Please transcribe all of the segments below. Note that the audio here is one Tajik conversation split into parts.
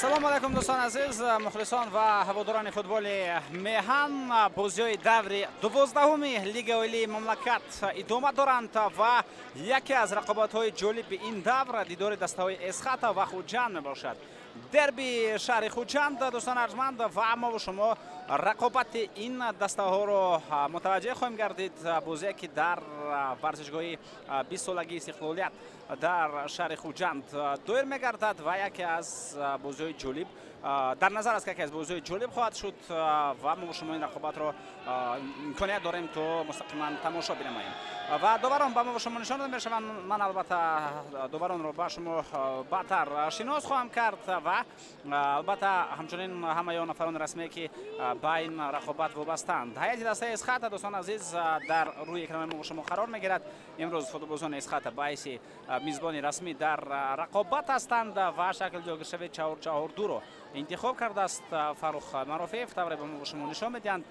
Ассалому алайкум, дӯстони азиз, мухлисон ва ҳаводорони футболи меҳан. Бозиҳои даври 12-уми Лигаи Олии мамлакат идома доранд ва яке аз рақобатҳои ҷолиби ин давр дидори дастаҳои Эсхата ва Хуҷанд мебошад. Дерби шаҳри Хуҷанд, дӯстони арҷманд, ва мову шумо рақобати ин дастаҳоро мутаваҷҷеҳ хоҳем гардид. Бозие, ки дар варзишгоҳи 20-солагии истиқлолият дар шаҳри Хуҷанд доир мегардад ва яке аз бозиҳои ҷолиб дар назар аст, ки яке аз бозиҳои ҷолиб хоҳад шуд ва мо шумо ин рақобатро имконият дорем, то мустақиман тамошо бинамоем ва доварон ба мо шумо нишон дода мешаванд. Ман албатта доваронро ба шумо баъдтар шинос хоҳам кард ва албатта ҳамчунин ҳамаи он нафарони расмие, ки ба ин рақобат вобастаанд. Ҳайати дастаи Эсхата, дӯстони азиз, дар рӯи экрани мо шумо қарор мегирад. Имрӯз футболбозони Эсхата ба ҳайси мизбони расмӣ дар рақобат ҳастанд ва шакли ҷойгиршавии 4-4-2-ро интихоб кардааст Фаррух Марофеев, тавре ба мо шумо нишон медиҳанд,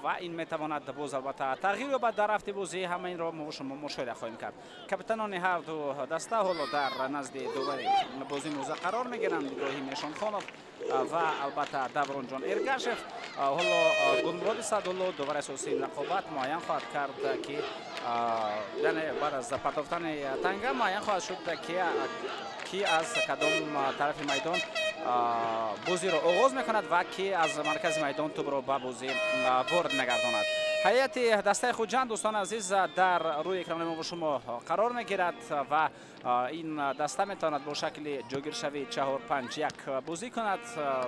ва ин метавонад боз албатта тағйир ёбад дар рафти бозӣ. Ҳама инро мо шумо мушоҳида хоҳем кард. Капитанони ҳарду даста ҳоло дар назди довари бозӣ мӯза қарор мегиранд, Иброҳим Эшонхонов ва албатта Давронҷон Эргашев. Ҳоло Гулмуроди Саъдулло, довари асосии рақобат, муайян хоҳад кард, ки яъне баъд аз партофтани танга муайян хоҳад шуд, ки аз кадом тарафи майдон бозиро оғоз мекунад ва ки аз маркази майдон тӯбро ба бозӣ ворид мегардонад. Ҳайати дастаи Хуҷанд, дӯстони азиз, дар рӯи экрани мо шумо қарор мегирад ва ин даста метавонад бо шакли ҷойгиршавии 4-5-1 бозӣ кунад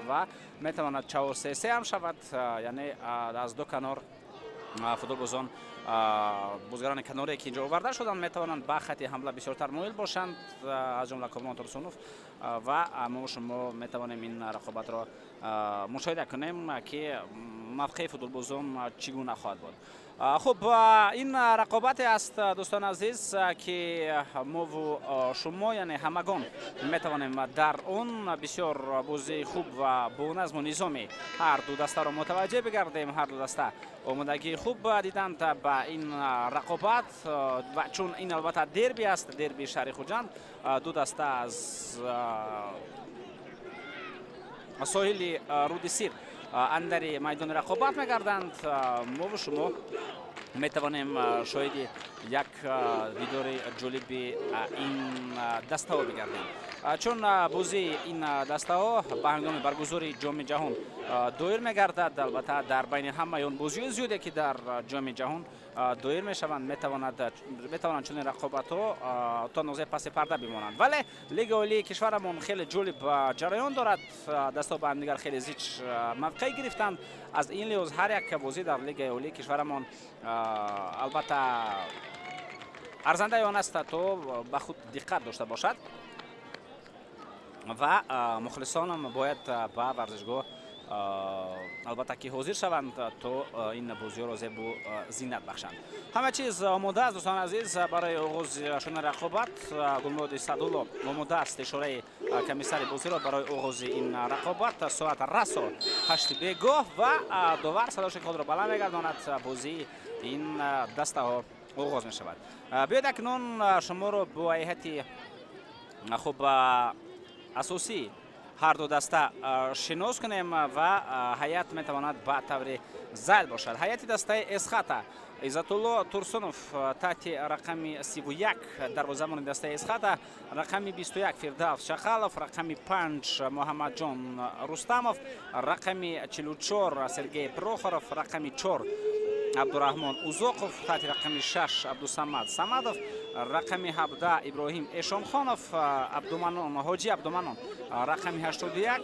ва метавонад 4-3-3 ҳам шавад, яъне аз ду канор футболбозон, бозигарони канорие, ки инҷо оварда шуданд, метавонанд ба хати ҳамла бисёртар моил бошанд, аз ҷумла Комрон Турсунов, ва мо шумо метавонем ин рақобатро мушоҳида кунем, ки мавқеи футболбозон чӣ гуна хоҳад буд. Хуб, ин рақобате аст, дӯстони азиз, ки мову шумо, яъне ҳамагон метавонем дар он бисёр бозии хуб ва бо назму низоми ҳар ду дастаро мутаваҷҷеҳ бигардем. Ҳар ду даста омодагии хуб диданд ба ин рақобат ва чун ин албатта дерби аст, дерби шаҳри Хуҷанд, ду даста аз соҳили руди Сир андари майдони рақобат мегарданд. Мову шумо метавонем шоҳиди як дидори ҷолиби ин дастаҳо бигардем, чун бозии ин дастаҳо ба ҳангоми баргузории Ҷоми Ҷаҳон доир мегардад. Албатта, дар байни ҳамаи он бозиҳои зиёде, ки дар Ҷоми Ҷаҳон доир мешаванд, метавонанд чунин рақобатҳо то андозаи паси парда бимонанд, вале Лигаи Олии кишварамон хеле ҷолиб ҷараён дорад. Дастаҳо ба ҳамдигар хеле зич мавқеъ гирифтанд. Аз ин лиҳоз ҳар як бозӣ дар Лигаи Олии кишварамон албатта арзандаи он аст, то ба худ диққат дошта бошад ва мухлисонам бояд ба варзишгоҳ албатта ки ҳозир шаванд, то ин бозиҳоро зебу зинат бахшанд. Ҳама чиз омода аст, дӯстони азиз, барои оғози шудани рақобат. Гулмуроди Саъдулло омода аст ишораи комиссари бозиро барои оғози ин рақобат. Соат расо 8-и бегоҳ ва довар садоши худро баланд мегардонад, бозии ин дастаҳо оғоз мешавад. Биёед, акнун шуморо бо ҳайати хуб асосии ҳар ду даста шинос кунем ва ҳайат метавонад ба таври зайл бошад. Ҳайати дастаи Эсхата: Иззатулло Турсунов таҳти рақами 31, дарвозабони дастаи Эсхата, рақами 21 Фирдавс Шақалов, рақами 5 Муҳаммадҷон Рустамов, рақами 44 Сергей Прохоров, рақами 4 Абдураҳмон Узоқов, таҳти рақами 6 Абдусамад Самадов, рақами 17 Иброҳим Эшонхонов, Абдуманон, Ҳоҷи Абдуманон, рақами 81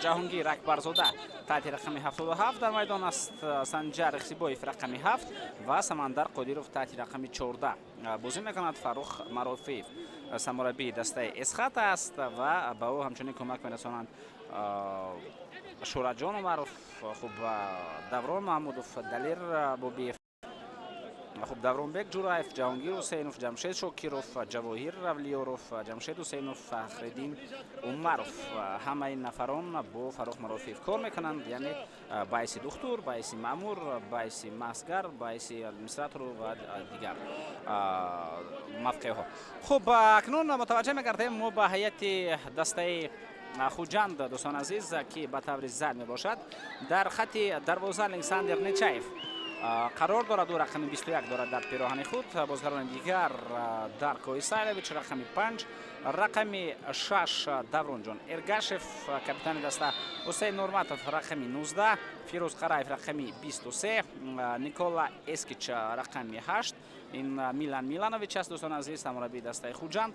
Ҷаҳонгир Акбарзода таҳти рақами 77 дар майдон аст, Санҷар Ихсибоев рақами 7 ва Самандар Қодиров таҳти рақами 14 бозӣ мекунад. Фаррух Марофеев сармураббии дастаи Эсхата аст ва ба ӯ ҳамчунин кӯмак мерасонанд Шӯраҷон Умаров, хуб, Даврон Маҳмудов, Далер Бобиев, хуб, Давронбек Ҷураев, Ҷаҳонгир Ҳусейнов, Ҷамшед Шокиров, Ҷавоҳир Равлиёров, Ҷамшед Ҳусейнов, Фахриддин Умаров. Ҳамаи нафарон бо Фаррух Марофиев кор мекунанд, яъне ба ҳайси духтур, ба ҳайси маъмур, ба ҳайси масгар, ба ҳайси администратору ва дигар мавқеъҳо. Хуб, акнун мутаваҷҷеҳ мегардем мо ба ҳайати дастаи Хуҷанд дӯстони азиз, ки ба таври зад мебошад. Дар хати дарвоза Александр Нечаев қарор дорад, ӯ рақами 21 дорад дар пироҳани худ. Бозгарони дигар Дарко Исайлович рақами 5, рақами 6 Давронҷон Эргашев, капитани даста Ҳусейн Нурматов рақами 19, Фирӯз Қараев рақами 23, Никола Эскич рақами 8. Ин Милан Миланович аст, дӯстони азиз, сармураббии дастаи Хуҷанд,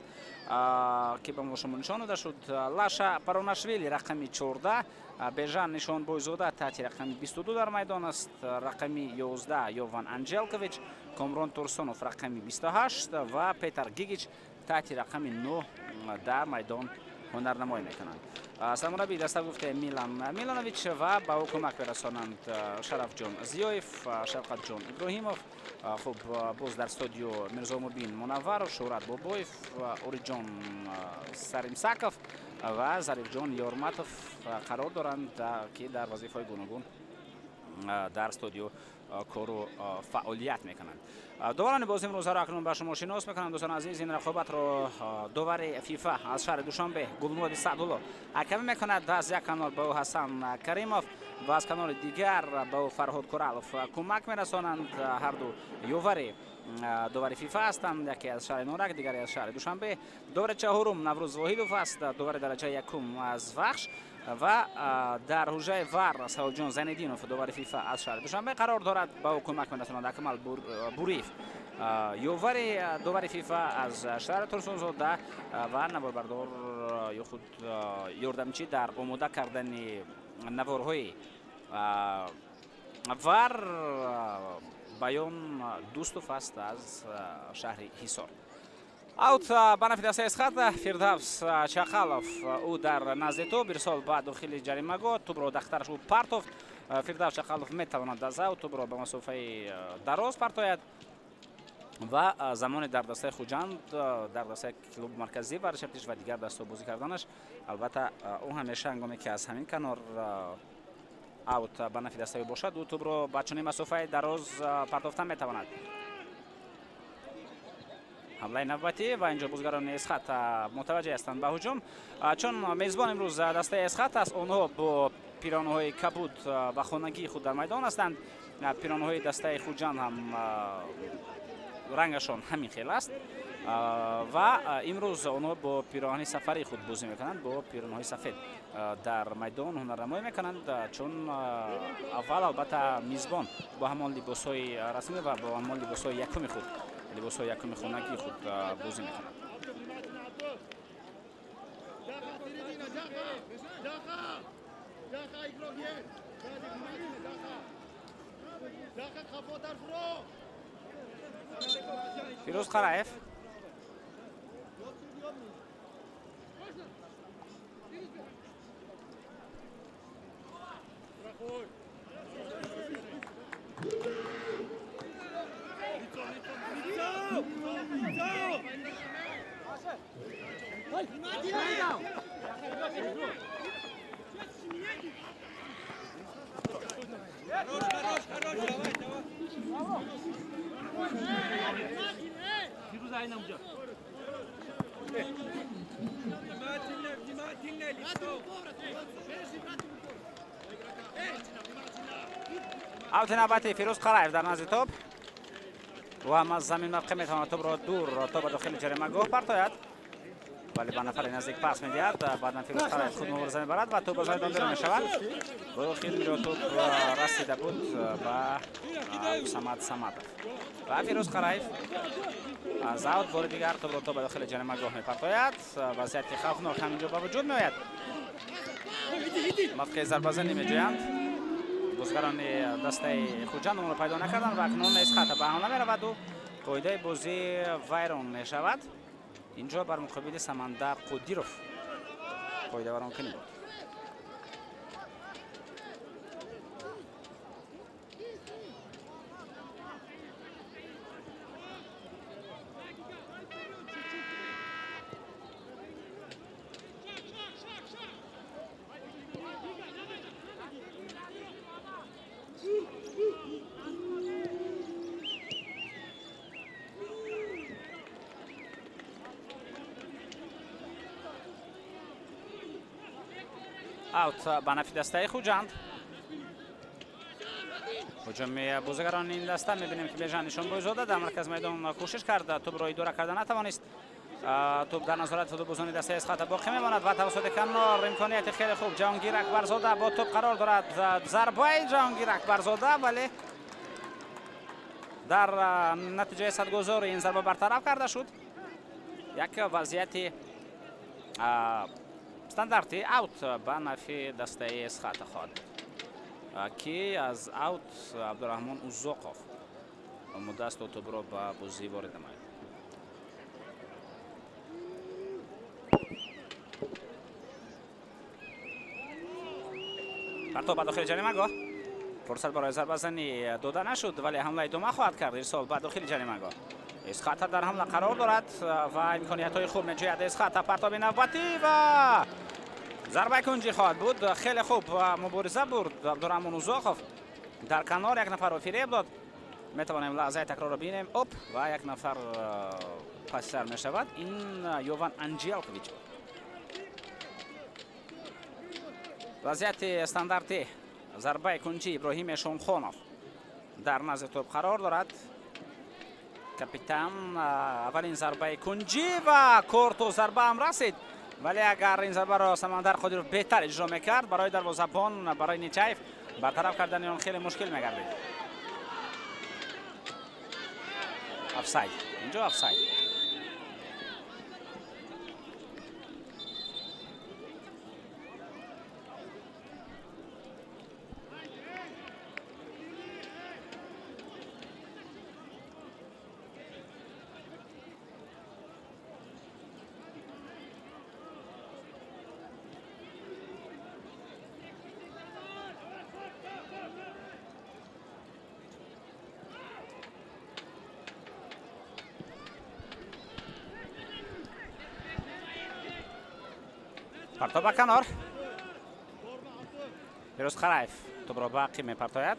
ки ба шумо нишон дода шуд. Лаша Паронашвили рақами 14, Бежан Нишонбойзода таҳти рақами 22 дар майдон аст, рақами 11 Йован Анҷелкович, Комрон Турсонов рақами 28 ва Петар Гигич таҳти рақами 9 дар майдон ҳунарнамоӣ мекунанд. Сармураббии даста гуфте Милан Миланович ва ба ӯ кӯмак мерасонанд Шарафҷон Зиёев, Шавқатҷон Иброҳимов, хуб боз дар студио Мирзомубин Мунавваров, Шӯҳрат Бобоев, Ориҷон Саримсаков ва Зарифҷон Ёрматов қарор доранд, ки дар вазифаҳои гуногун дар студио кору фаъолият мекунанд. Доварони бози имрӯзаро акнун ба шумо шинос мекунам, дӯстони азиз. Ин рақобатро довари ФИФА аз шаҳри Душанбе Гулмуроди Саъдулло ҳакамӣ мекунад. Аз як канор ба ӯ Ҳасан Каримов ва аз канори дигар ба ӯ Фарҳод Куралов кӯмак мерасонанд. Ҳарду ёвари довари ФИФА ҳастанд, яке аз шаҳри Норак, дигаре аз шаҳри Душанбе. Довари чаҳорум Наврӯз Воҳидов аст, довари дараҷаи якум аз Вахш ва дар ҳуҷраи ВАР Саҳолҷон Зайниддинов, довари ФИФА аз шаҳри Душанбе қарор дорад. Ба ӯ кӯмак мерасонад Акмал Буриев, ёвари довари ФИФА аз шаҳри Турсунзода ва наворбардор ё худ ёрдамчӣ дар омода кардани наворҳои ВАР Баён Дӯстов аст аз шаҳри Ҳисор. Аут ба нафи дастаи Эсхата. Фирдавс Чақалов ӯ дар назди тӯб ирсол ба дохили ҷаримагоҳ, тӯбро дахтараш ӯ партофт. Фирдавс Чақалов метавонад аз аут тӯбро ба масофаи дароз партояд ва замоне дар дастаи Хуҷанд, дар дастаи клуби марказӣ варзишаптиш ва дигар дастҳо бозӣ карданаш, албатта ӯ ҳамеша ҳангоме ки аз ҳамин канор аут ба нафи дастаи ӯ бошад, ӯ тӯбро ба чунин масофаи дароз партофта метавонад. Ҳамлаи навбатӣ ва инҷо бозгарони Эсхата мутаваҷҷеҳ ҳастанд ба ҳуҷум, чун мезбон имрӯз дастаи Эсхат аст. Онҳо бо пиронҳои кабуд ва хонагии худ дар майдон ҳастанд. Пиронҳои дастаи Хуҷанд ҳам рангашон ҳамин хел аст ва имрӯз онҳо бо пироҳани сафарии худ бозӣ мекунанд, бо пиронҳои сафед дар майдон ҳунарнамоӣ мекунанд, чун аввал албатта мизбон бо ҳамон либосҳои расмӣ ва бо ҳамон либосҳои якуми худ, либосҳои якуми хонагии худ бозӣ мекунанд. Фирӯз Қараев Аути навбати Фирӯз Қараев дар назди тӯб ва ҳам аз замин мавқеъ метавонад тӯбро дур то ба дохили ҷаримагоҳ партояд, вале ба нафари наздик пас медиҳад. Баъдан Фирӯз Қараев худ мубориза мебарад ва тӯб аз майдон берун мешавад. Бо охир инҷо тӯб расида буд ба Абдусамад Самадов ва Фирӯз Қараев аз аут бори дигар тӯбро то ба дохили ҷаримагоҳ мепартояд. Вазъияти хавфнок ҳам инҷо ба вуҷуд меояд. Мавқеи зарбазанӣ меҷӯянд. Бозгарони дастаи Хуҷанд онро пайдо накарданд ва акнун Эсхата ба ҳамла мераваду қоидаи бозӣ вайрон мешавад. Инҷо бар муқобили Самандар Қодиров қоидавайронкунӣ буд. Аут ба нафи дастаи Хуҷанд. Ҳуҷуми бозигарони ин даста мебинем, ки Бежан Нишонбойзода дар марказ майдон кӯшиш кард, тӯбро идора карда натавонист. Тӯб дар назорати футболбозони дастаи Эсхата боқӣ мемонад ва тавассути канор имконияти хеле хуб Ҷаҳонгир Акбарзода бо тӯб қарор дорад. Зарбаи Ҷаҳонгир Акбарзода, вале дар натиҷаи садгузори ин зарба бартараф карда шуд. Як вазъияти стандарти аут ба нафи дастаи Эсхата хоҳад буд, ки аз аут Абдураҳмон Узоқов омода аст то тӯбро ба бозӣ ворид намояд. Партоб ба дохили ҷаримагоҳ. Фурсат барои зарбазанӣ дода нашуд, вале ҳамла идома хоҳад кард. Ирсол ба дохили ҷаримагоҳ. Эсхата дар ҳамла қарор дорад ва имкониятҳои хуб меҷӯяд Эсхата. Партоби навбатӣ ва зарбаи кунҷӣ хоҳад буд. Хеле хуб мубориза бурд Абдураҳмон Узоқов. Дар канор як нафарро фиреб дод. Метавонем лаҳзаи такрорро бинем. Оп, ва як нафар пасисар мешавад. Ин Йован Анҷелкович. Вазъияти стандартӣ, зарбаи кунҷӣ, Иброҳим Эшонхонов дар назди тӯб қарор дорад. Капитан, аввалин зарбаи кунҷӣ ва корту зарба ҳам расид, вале агар ин зарбаро Самандар Қодиров беҳтар иҷро мекард, барои дарвозабон, барои Нечаев бартараф кардани он хеле мушкил мегардид. Офсайд, инҷо офсайд. Партоб ба канор. Фирӯз Қараев тӯбро ба ақиб мепартояд.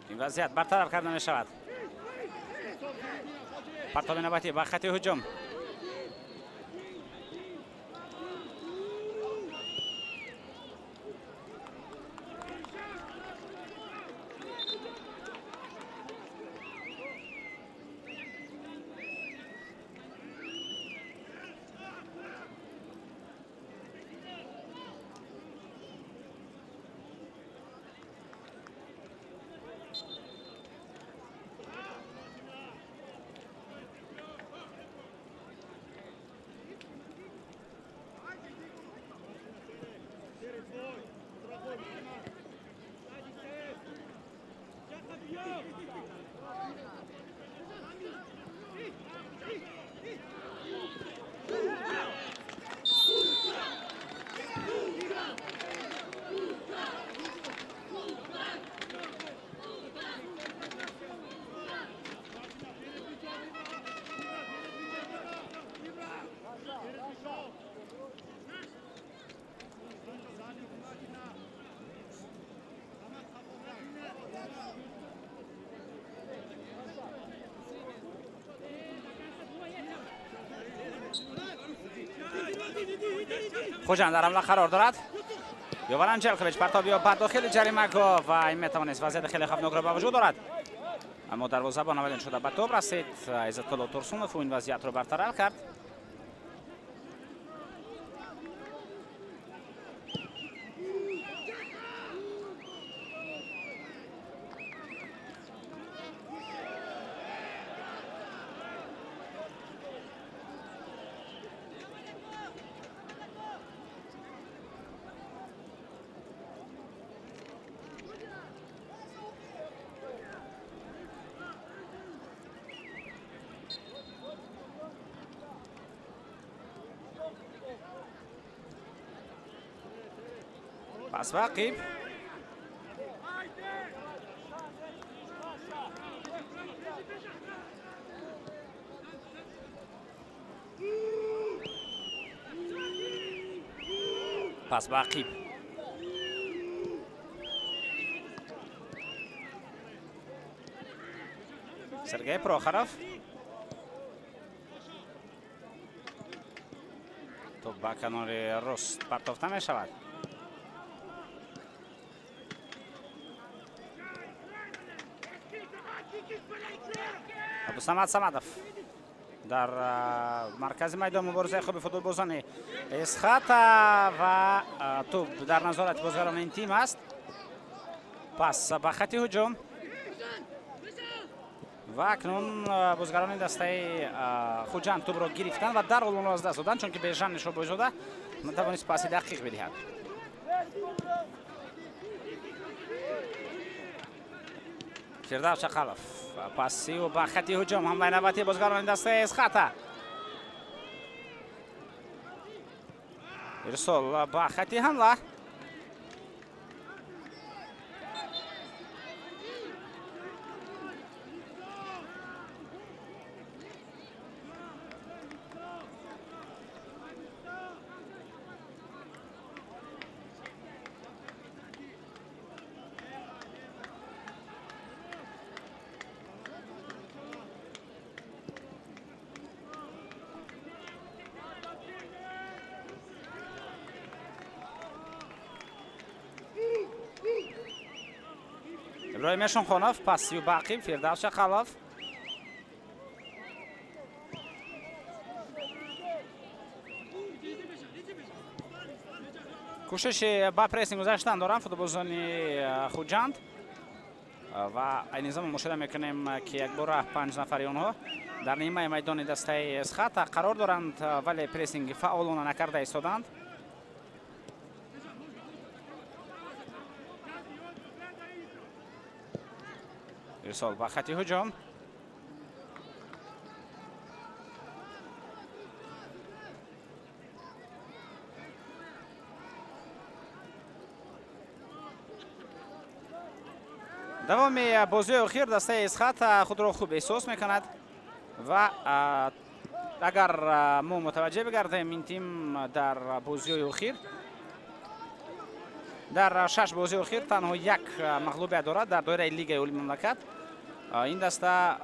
Ин вазъият бартараф карда мешавад. Партоби навбатӣ ба хати ҳуҷум. Хуҷанд дар ҳамла қарор дорад. Йован Анҷелкович партоб ё ба дохили ҷаримагоҳ ва ин метавонист вазъияти хеле хавфнокро ба вуҷуд орад, аммо дарвозабон аввалин шуда ба тӯб расид. Иззатулло Турсунов ин вазъиятро бартараф кард. Пас ба ақиб. Пас ба ақиб. Сергей Прохоров. Топ ба канори рост партофта мешавад. Абдусамад Самадов дар маркази майдон, муборизаи хуби футболбозони Эсхата ва тӯб дар назорати бозигарони ин тим аст. Пас ба хати ҳуҷум ва акнун бозигарони дастаи Хуҷанд тӯбро гирифтанд ва дарҳол онро аз даст доданд, чунки Бежан Нишобойзода натавонист паси дақиқ бидиҳад. Фирдавс Чақалов, пассиу ба хати ҳуҷум, ҳамлаи навбатии бозигарони дастаи Эсхата. Ирсол ба хати ҳамла. Иброҳим Эшонхонов, пассию ба ақиб, Фирдавс Чақалов. Кӯшиши ба прессинг гузаштан доранд футболбозони Хуҷанд ва айни замон мушоҳида мекунем, ки якбора 5 нафари онҳо дар нимаи майдони дастаи Эсхата қарор доранд, вале прессинги фаъолона накарда истоданд. Ирсол ба хати ҳуҷум. Давоми бозиҳои охир дастаи Эсхата худро хуб эҳсос мекунад ва агар мо мутаваҷҷеҳ бигардем, ин тим дар бозиҳои охир, дар 6 бозии охир танҳо як мағлубият дорад дар доираи Лигаи Олии мамлакат. Ин даста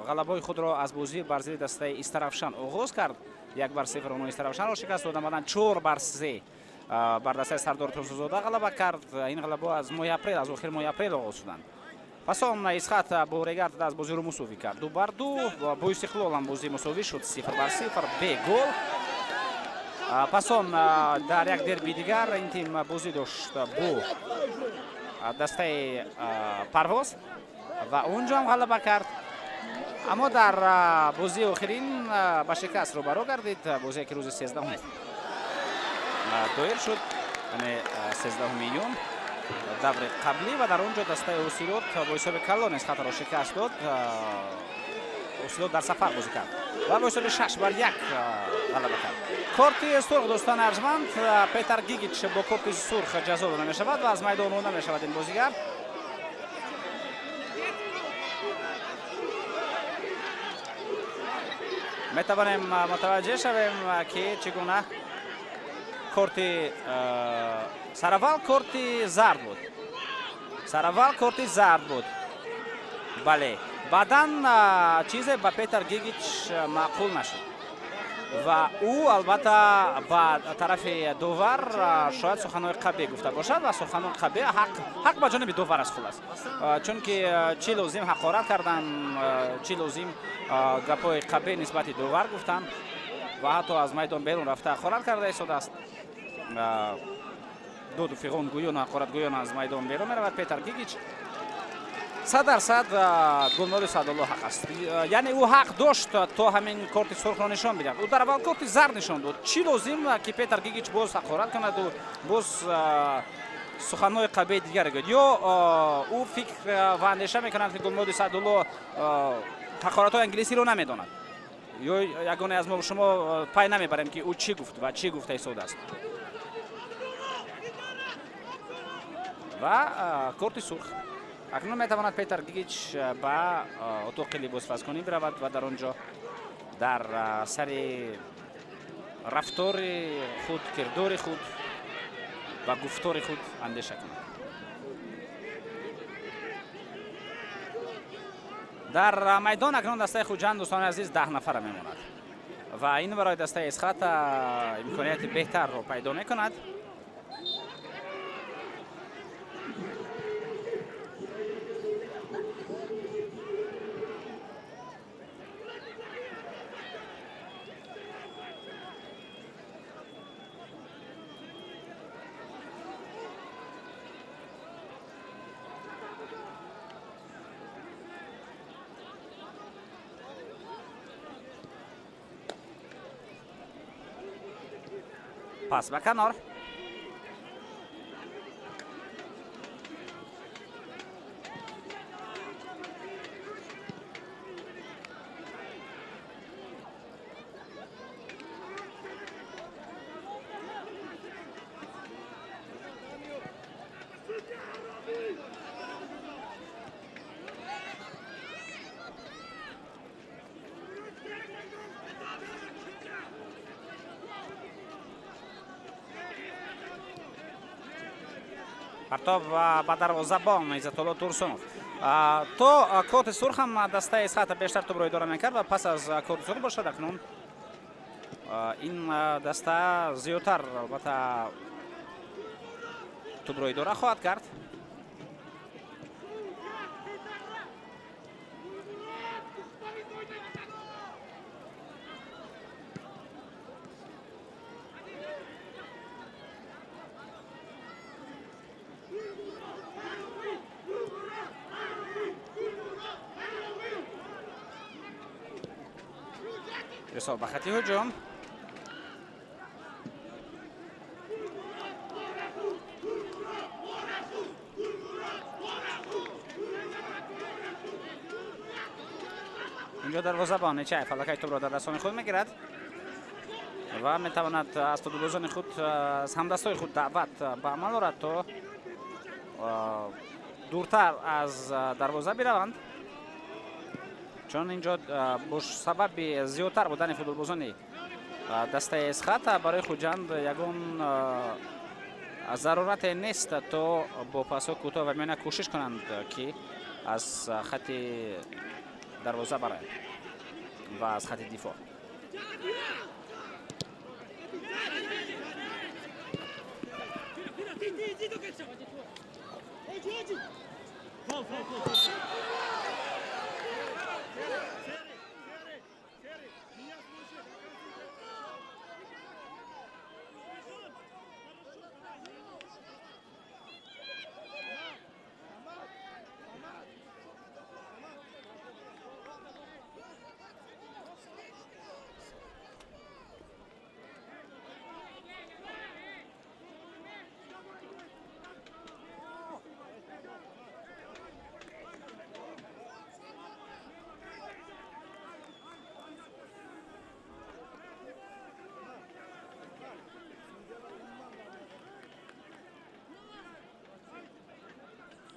ғалабаи худро аз бозӣ бар зидди дастаи Истаравшан оғоз кард. 1-0 онҳо Истаравшанро шикаст доданд, баъдан 4-3 бар дастаи Сардор Турсунзода ғалаба кард. Ин ғалабаҳо аз моҳи апрел, аз охири моҳи апрел оғоз шуданд. Пас он Исхат бо Регард аз бозиро мусовӣ кард 2-2, бо Истиқлол ҳам бозӣ мусовӣ шуд 0-0 бе гол. Пас он дар як дерби дигар ин тим бозӣ дошт бо дастаи Парвоз ва унҷо ҳам ғалаба кард, аммо дар бозии охирин ба шикаст рӯбарӯ гардид. Бозие ки рӯзи 13 доир шуд, яъне 13 июн, даври қаблӣ, ва дар он ҷо дастаи Ҳосилот бо ҳисоби калон Эсхатаро шикаст дод. Ҳосилот дар сафар бозӣ кард ва бо ҳисоби 6-1 ғалаба кард. Корти сурх, дӯстони арҷманд, Петар Гигич бо корти сурх ҷазо дода мешавад ва аз майдон ронда мешавад ин бозигар. Метавонем мутаваҷҷеҳ шавем, ки чӣ гуна корти сараввал корти зард буд, сараввал корти зард буд, бале, баъдан чизе ба Петар Гигич маъқул нашуд ва ӯ албатта ба тарафи довар шояд суханҳои қабеҳ гуфта бошад ва суханони қабеҳ ҳақ ба ҷониби довар аст, хулас, чунки чӣ лозим ҳақорат кардан, чӣ лозим гапҳои қабеҳ нисбати довар гуфтан ва ҳатто аз майдон берун рафта ҳақорат карда истодааст. Доду фиғон гӯён, ҳақоратгӯён аз майдон берун меравад Петар Гигич. 100% Гулнори Саъдулло ҳақ аст, яъне ӯ ҳақ дошт то ҳамин корти сурхро нишон бидиҳад. Ӯ дар аввал корти зард нишон дод. Чӣ лозим, ки Петар Гигич боз ҳақорат кунаду боз суханҳои қабеҳи дигар гӯяд? Ё ӯ фикр ва андеша мекунад, ки Гулнори Саъдулло ҳақоратҳои англисиро намедонад, ё ягоне аз мо шумо пай намебарем, ки ӯ чӣ гуфт ва чӣ гуфта истодааст. Ва корти сурх. Акнун метавонад Петар Гигич ба отоқи либосфазкунӣ биравад ва дар он ҷо дар сари рафтори худ, кирдори худ ва гуфтори худ андеша кунад. Дар майдон акнун дастаи Хуҷанд, дӯстони азиз, 10 нафара мемонад ва ин барои дастаи Эсхата имконияти беҳтарро пайдо мекунад. Пас ба канор. Партоб ба дарвозабон Иззатулло Турсунов. То корти сурх ҳам дастаи Эсхата бештар тӯбро идора мекард ва пас аз корти сурх бошад, акнун ин даста зиёдтар албатта тӯбро идора хоҳад кард. Ирсол ба хати ҳуҷум. Инҷо дарвозабон Нечаев аллакай тӯбро дар дастони худ мегирад ва метавонад аз футболбозони худ, аз ҳамдастои худ даъват ба амал орад, то дуртар аз дарвоза бираванд, чун инҷо бо сабаби зиёдтар будани футболбозони дастаи Эсхата барои Хуҷанд ягон зарурате нест, то бо пасҳои кӯтоҳ ва миёна кӯшиш кунанд, ки аз хати дарвоза бароянд ва аз хати дифоъ.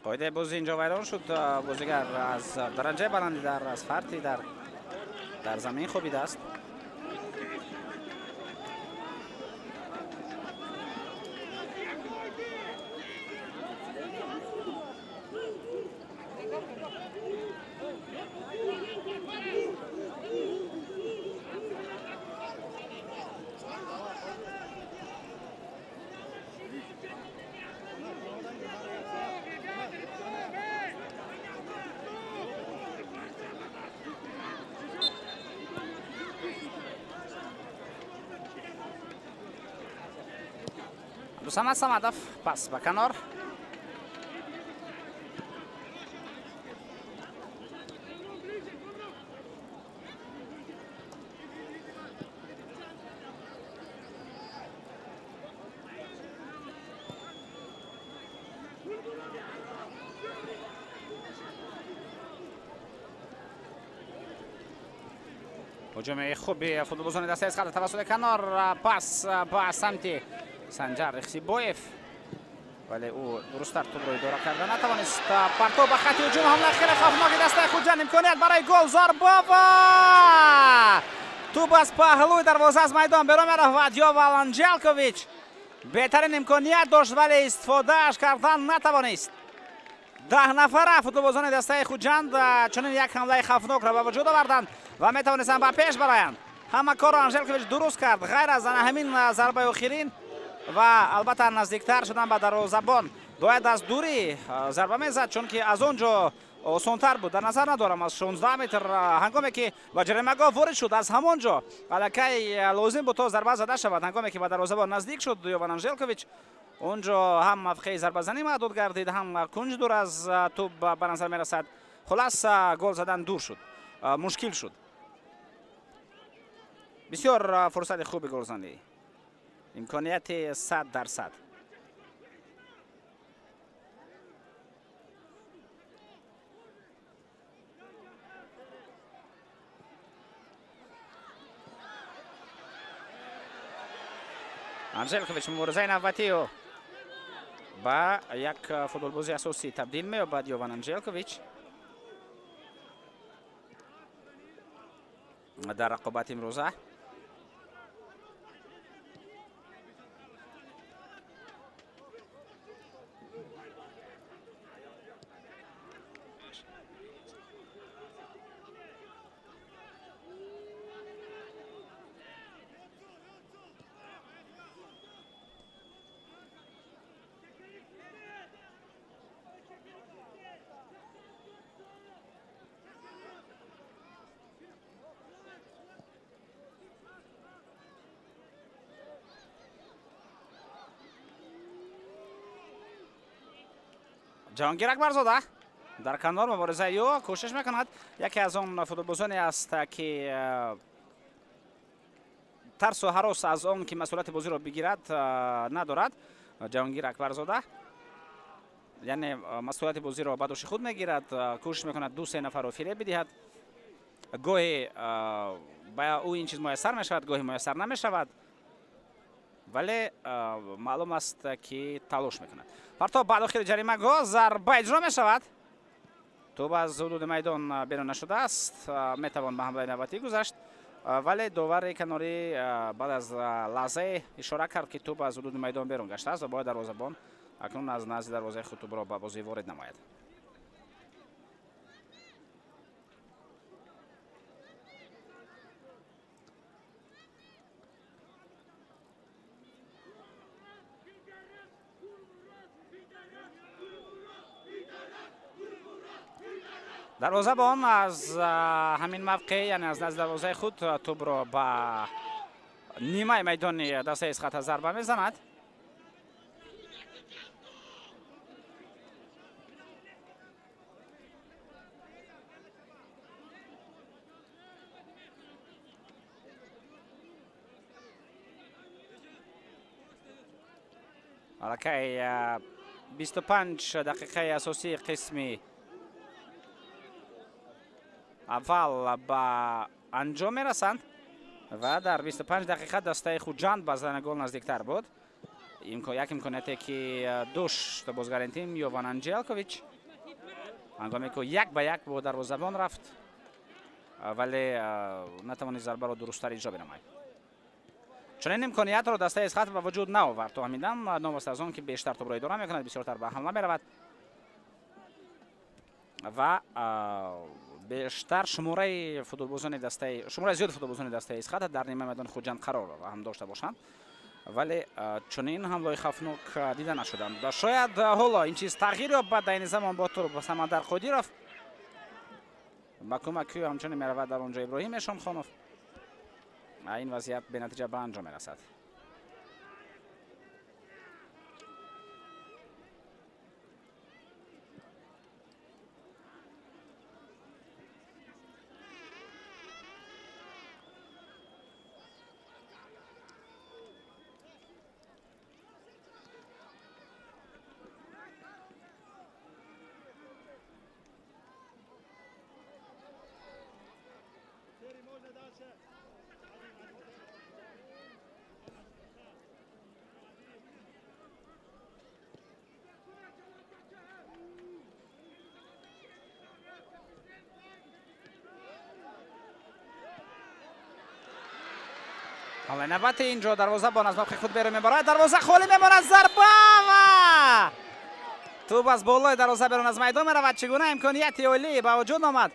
Қоидаи бозӣ инҷо вайрон шуд. Бозигар аз дараҷаи баландӣ дар аз фарти дар замин хобидааст. Абдусамад Самадов, пас ба канор. Ҳуҷуми хуби футболбозони дастаи Эсхата тавассути канор, пас ба самти Санҷар Ихсибоев, вале ӯ дурусттар тӯбро идора карда натавонист. Партоб ба хати ҳуҷум, ҳамла хеле хавфноки дастаи Хуҷанд, имконият барои гол, зарба ва тӯб аз паҳлӯи дарвоза аз майдон берун меравад. Йован Анҷелкович беҳтарин имконият дошт, вале истифодааш кардан натавонист. 10 нафара футболбозони дастаи Хуҷанд чунин як ҳамлаи хавфнокро ба вуҷуд оварданд ва метавонистанд ба пеш бароянд. Ҳама корро Анжелкович дуруст кард, ғайр аз ана ҳамин зарбаи охирин ва албатта наздиктар шудан ба дарвозабон. Бояд аз дурӣ зарба мезад, чунки аз он ҷо осонтар буд. Дар назар надорам аз 16 метр, ҳангоме ки ба ҷаримагоҳ ворид шуд, аз ҳамон ҷо аллакай лозим буд то зарба зада шавад. Ҳангоме ки ба дарвозабон наздик шуд Ёван Анжелкович, он ҷо ҳам мавқеи зарбазанӣ маҳдуд гардид, ҳам кунҷ дур аз тӯб ба назар мерасад. Хулас, гол задан дур шуд, мушкил шуд. Бисёр фурсати хуби голзанӣ, имконияти 100%. Анжелкович муборизаи навбатиу ба як футболбози асосӣ табдил меёбад. Ёван Анжелкович дар рақобати имрӯза. Ҷаҳонгир Акбарзода дар канор муборизаи ӯ кӯшиш мекунад. Яке аз он футболбозоне аст, ки тарсу ҳарос аз он ки масъулияти бозиро бигирад надорад. Ҷаҳонгир Акбарзода, яъне масъулияти бозиро ба дӯши худ мегирад, кӯшиш мекунад ду се нафарро фиреб бидиҳад. Гоҳе ба ӯ ин чиз муяссар мешавад, гоҳе муяссар намешавад, вале маълум аст, ки талош мекунад. Партоб ба дохили ҷаримагоҳ, зарба иҷро мешавад. Тӯб аз ҳудуди майдон берун нашудааст, метавон ба ҳамлаи навбатӣ гузашт, вале довари канорӣ баъд аз лаҳзае ишора кард, ки тӯб аз ҳудуди майдон берун гаштааст ва бояд дарвозабон акнун аз назди дарвозаи худ тӯбро ба бозӣ ворид намояд. Дарвозабон аз ҳамин мавқеъ, яъне аз назди дарвозаи худ, тӯбро ба нимаи майдони дастаи Эсхата зарба мезанад. Аллакай 25 дақиқаи асосии қисми аввал ба анҷом мерасанд ва дар 25 дақиқа дастаи Хуҷанд ба задани гол наздиктар буд. Як имконияте ки дошт бозгари тим Ёван Анҷелкович, ҳангоме ки як ба як бо дарвозабон рафт, вале натавонист зарбаро дурусттар иҷро бинамояд. Чунин имкониятро дастаи Эсхат ба вуҷуд наовард. То ҳамин дам, новобаста аз он ки бештар тӯбро идора мекунад, бисёртар ба ҳамла меравад ва бештар шумораи футболбозони дастаи, шумораи зиёди футболбозони дастаи Эсхата дар нимаи майдони Хуҷанд қарор ҳам дошта бошанд, вале чунин ҳамлаи хавфнок дида нашуданд. Шояд ҳоло ин чиз тағйир ёбад. Дар ин замон бо тӯб Самандар Қодиров, ба кӯмаки ӯ ҳамчунин меравад дар он ҷо Иброҳим Эшонхонов. Ин вазъият бенатиҷа ба анҷом мерасад. Ҳамлаи навбати инҷо дарвозабон аз мавқеи худ берун мебарад, дарвоза холӣ мемонад, зарба ва Тӯб аз болои дарвоза берун аз майдон меравад. Чӣ гуна имконияти олӣ ба вуҷуд омад?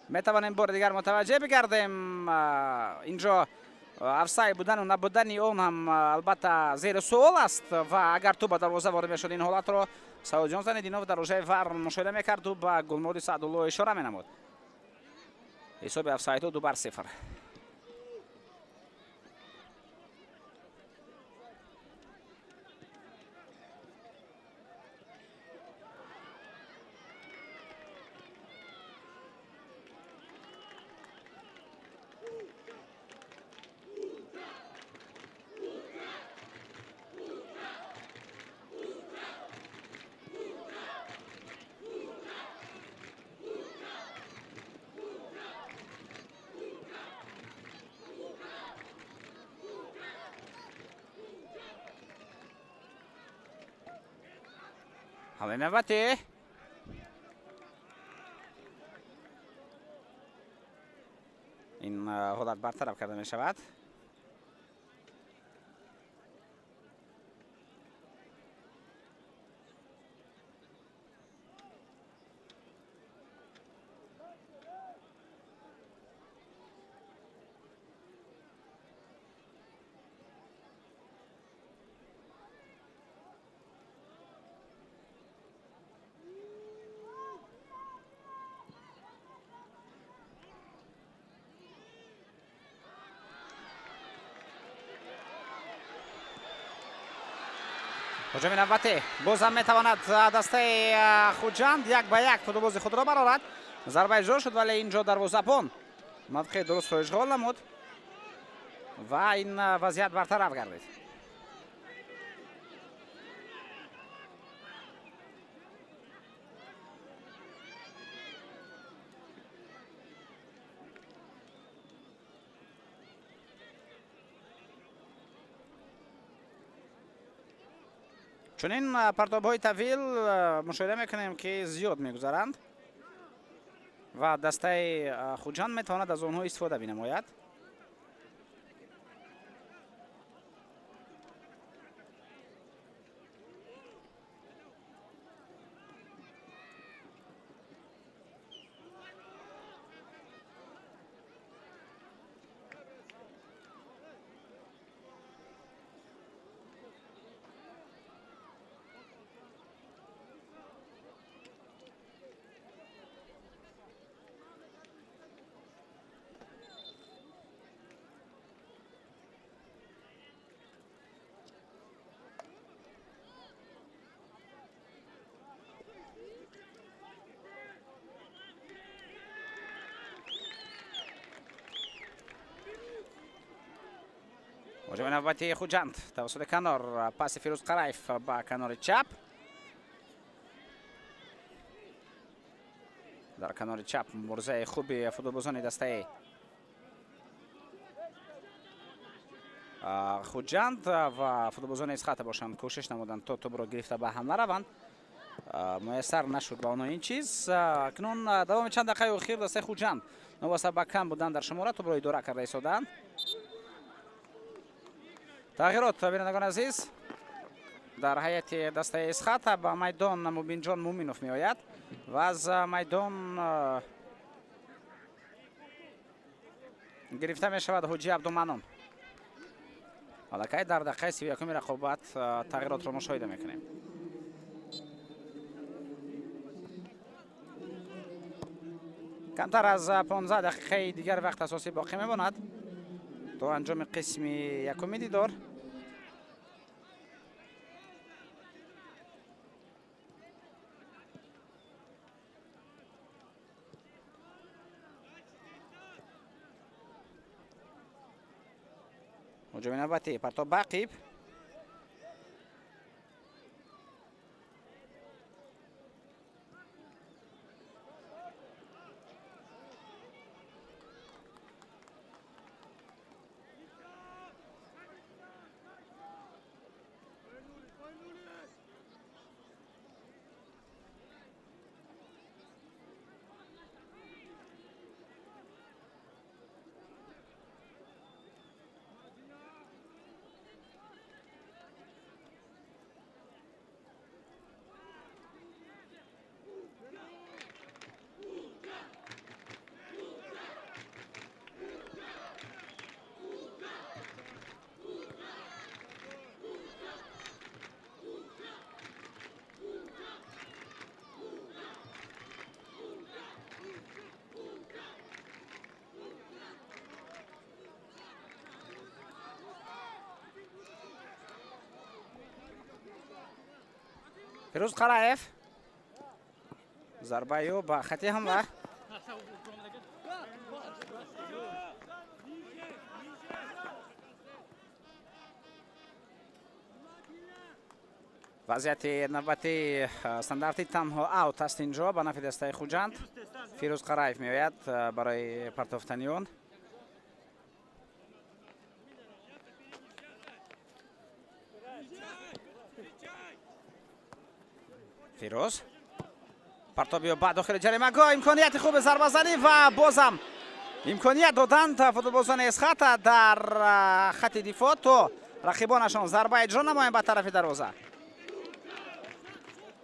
Метавонем бори дигар мутаваҷҷеҳ бигардем. Инҷо офсайд будану набудани он ҳам албатта зери суол аст ва агар тӯб ба дарвоза ворид мешуд, ин ҳолатро Саудҷон Занидинов дар рӯжаи ВАР мушоҳида мекарду ба Гулмуроди Саъдулло ишора менамуд. Ҳисоби офсайдҳо 2-0. ҳамлаи навбатӣ. Ин ҳолат бартараф карда мешавад. Ҳуҷуми навбатӣ бозам метавонад дастаи Хуҷанд 1-1 футболбози худро барорад. Зарба иҷро шуд, вале инҷо дарвозабон мавқеи дурустро ишғол намуд ва ин вазъият бартараф гардид. Чунин партобҳои тавил мушоҳида мекунем, ки зиёд мегузаранд ва дастаи Хуҷанд метавонад аз онҳо истифода бинамояд. Ҳуҷуми навбатии Хуҷанд тавассути канор, паси Фирӯз Қараев ба канори чап. Дар канори чап муборизаи хуби футболбозони дастаи Хуҷанд ва футболбозони Исхата бошанд, кӯшиш намуданд то тӯбро гирифта ба ҳамла раванд. Муяссар нашуд ба онҳо ин чиз. Акнун давоми чанд дақиқаи охир дастаи Хуҷанд новобаста ба кам будан дар шумора тӯбро идора карда истоданд. Тағйирот, бинандагони азиз, дар ҳайати дастаи Исхата ба майдон Мубинҷон Муминов меояд ва аз майдон гирифта мешавад Ҳоҷи Абдуманон. Аллакай дар дақиқаи 31-уми рақобат тағйиротро мушоҳида мекунем. Камтар аз 15 дақиқаи дигар вақт асосӣ боқӣ мемонад то анҷоми қисми якуми дидор. Ҳуҷуми навбатӣ, партоб ба ақиб. Фирӯз Қараев, зарбаи ӯ ба хати ҳамла. Вазъияти навбати стандарти танҳо аут аст инҷо ба нафи дастаи Хуҷанд. Фирӯз Қараев меояд барои партофтани он. Фирӯз партобиё ба дохили ҷаримагоҳ, имконияти хуби зарбазанӣ ва бозам имконият доданд футболбозони Эсхата дар хати дифоъ, то рақибонашон зарба иҷро намоянд ба тарафи дарвоза.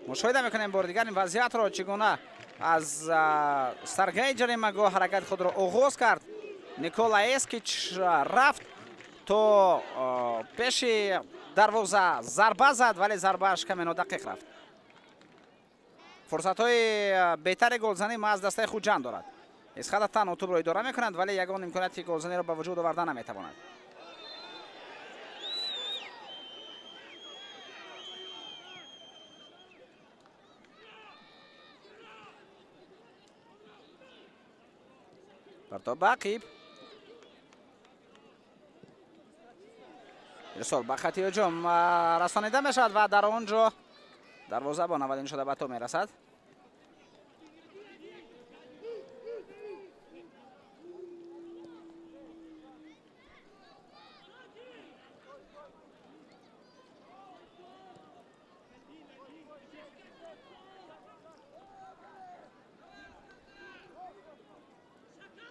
Мушоҳида мекунем бори дигар ин вазъиятро, чӣ гуна аз саргаи ҷаримагоҳ ҳаракати худро оғоз кард. Никола Эскич рафт то пеши дарвоза, зарба зад, вале зарбааш каме нодақиқ рафт. Фурсатҳои беҳтари голзанӣ маҳз дастаи Хуҷанд дорад. Эсхата танҳо тӯбро идора мекунад, вале ягон имконияти голзаниро ба вуҷуд оварда наметавонад. Партоб ба ақиб, ирсол ба хати ҳуҷум расонида мешавад ва дар он ҷо дарвозабон аввалин шуда ба тӯб мерасад.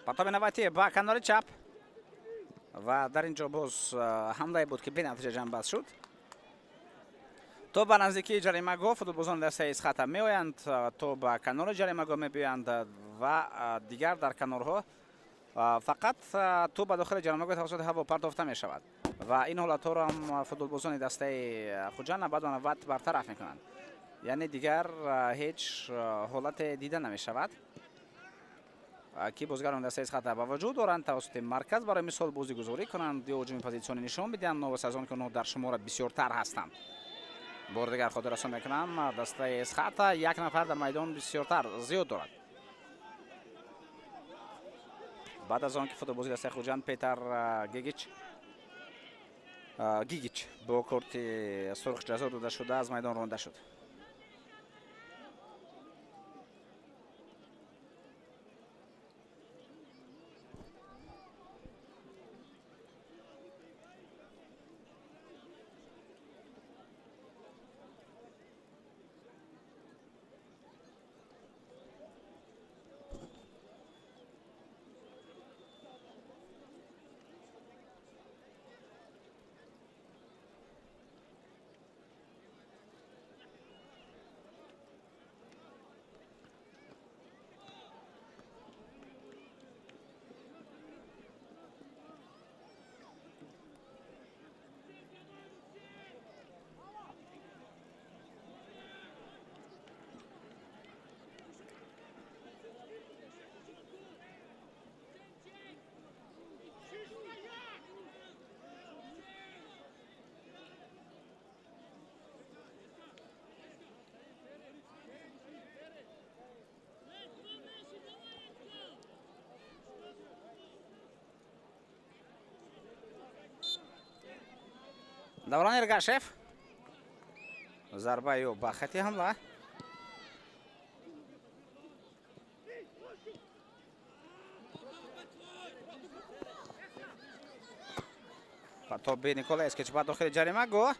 Партоби навбатӣ ба канори чап ва дар ин ҷо боз ҳамлае буд, ки бенатиҷа ҷамъбаст шуд. То ба наздикии ҷаримагоҳ футболбозони дастаи Эсхата меоянд, то ба канори ҷаримагоҳ мебиёянд ва дигар дар канорҳо фақат тӯб ба дохили ҷаримагоҳ тавассути ҳаво партофта мешавад ва ин ҳолатҳоро ҳам футболбозони дастаи Хуҷанд навбат ба навбат бартараф мекунанд. Яъне дигар ҳеҷ ҳолате дида намешавад, ки бозигарони дастаи Эсхата ба вуҷуд доранд тавассути марказ барои мисол бозигузорӣ кунанд ё ҳуҷуми позитсионӣ нишон бидиҳанд, новобаста аз он ки онҳо дар шумора бисёртар ҳастанд. Бори дигар хотиррасон мекунам, дастаи Эсхата як нафар дар майдон бисёртар зиёд дорад. Баъд аз он ки футболбози дастаи Хуҷанд Петар Гигич бо корти сурх ҷазо дода шуда аз майдон ронда шуд. Даврон Эргашев, зарбаи ӯ ба хати ҳамла. Партоби Никола Эскич ба дохили ҷаримагоҳ,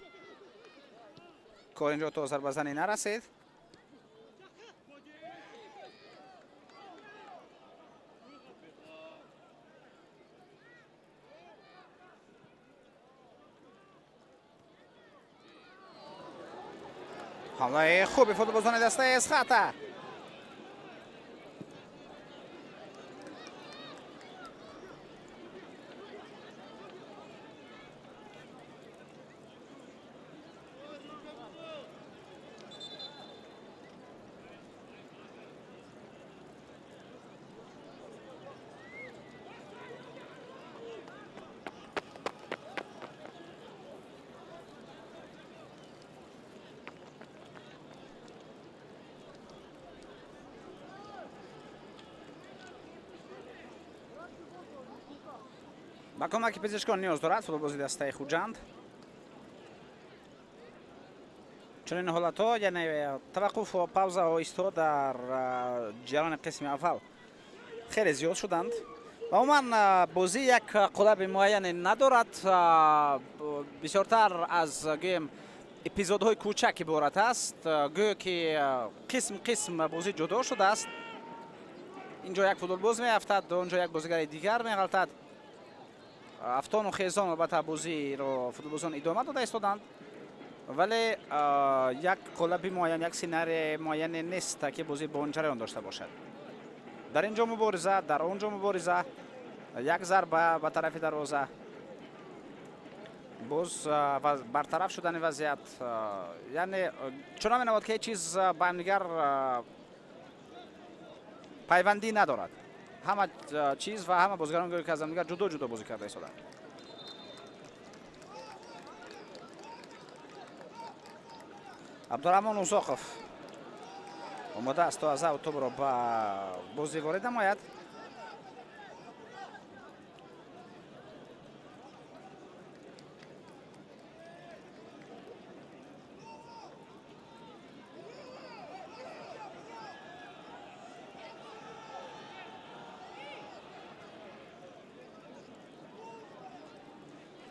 кор инҷо то зарбазанӣ нарасид. Ҳамлаи хуби футболбозони дастаи Эсхата. Ба кӯмаки пизишкон ниёз дорад футболбози дастаи Хуҷанд. Чунин ҳолатҳо, яъне таваққуф ва паузаҳо исто дар ҷараёни қисми аввал хеле зиёд шуданд. Ва умуман бозӣ як қолаби муайяне надорад, бисёртар аз гӯем эпизодҳои кӯчак иборат аст. Гӯё ки қисм қисм бозӣ ҷудо шудааст. Инҷо як футболбоз меафтад, онҷо як бозигари дигар меғалтад. Афтону хезон албатта бозиро футболбозон идома дода истоданд, вале як қолаби муайян, як сценарии муайяне нест, ки бозӣ бо он ҷараён дошта бошад. Дар ин ҷо мубориза, дар он ҷо мубориза, як зарба ба тарафи дарвоза, боз бартараф шудани вазъият. Яъне чунон менамояд, ки ҳеҷ чиз ба ҳамдигар пайвандӣ надорад. Ҳама чиз ва ҳама бозигарон гӯё ки аз ҳамдигар ҷудо ҷудо бозӣ карда истоданд. Абдураҳмон Узоқов омода аст то аз ав тӯбро ба бозӣ ворид намояд.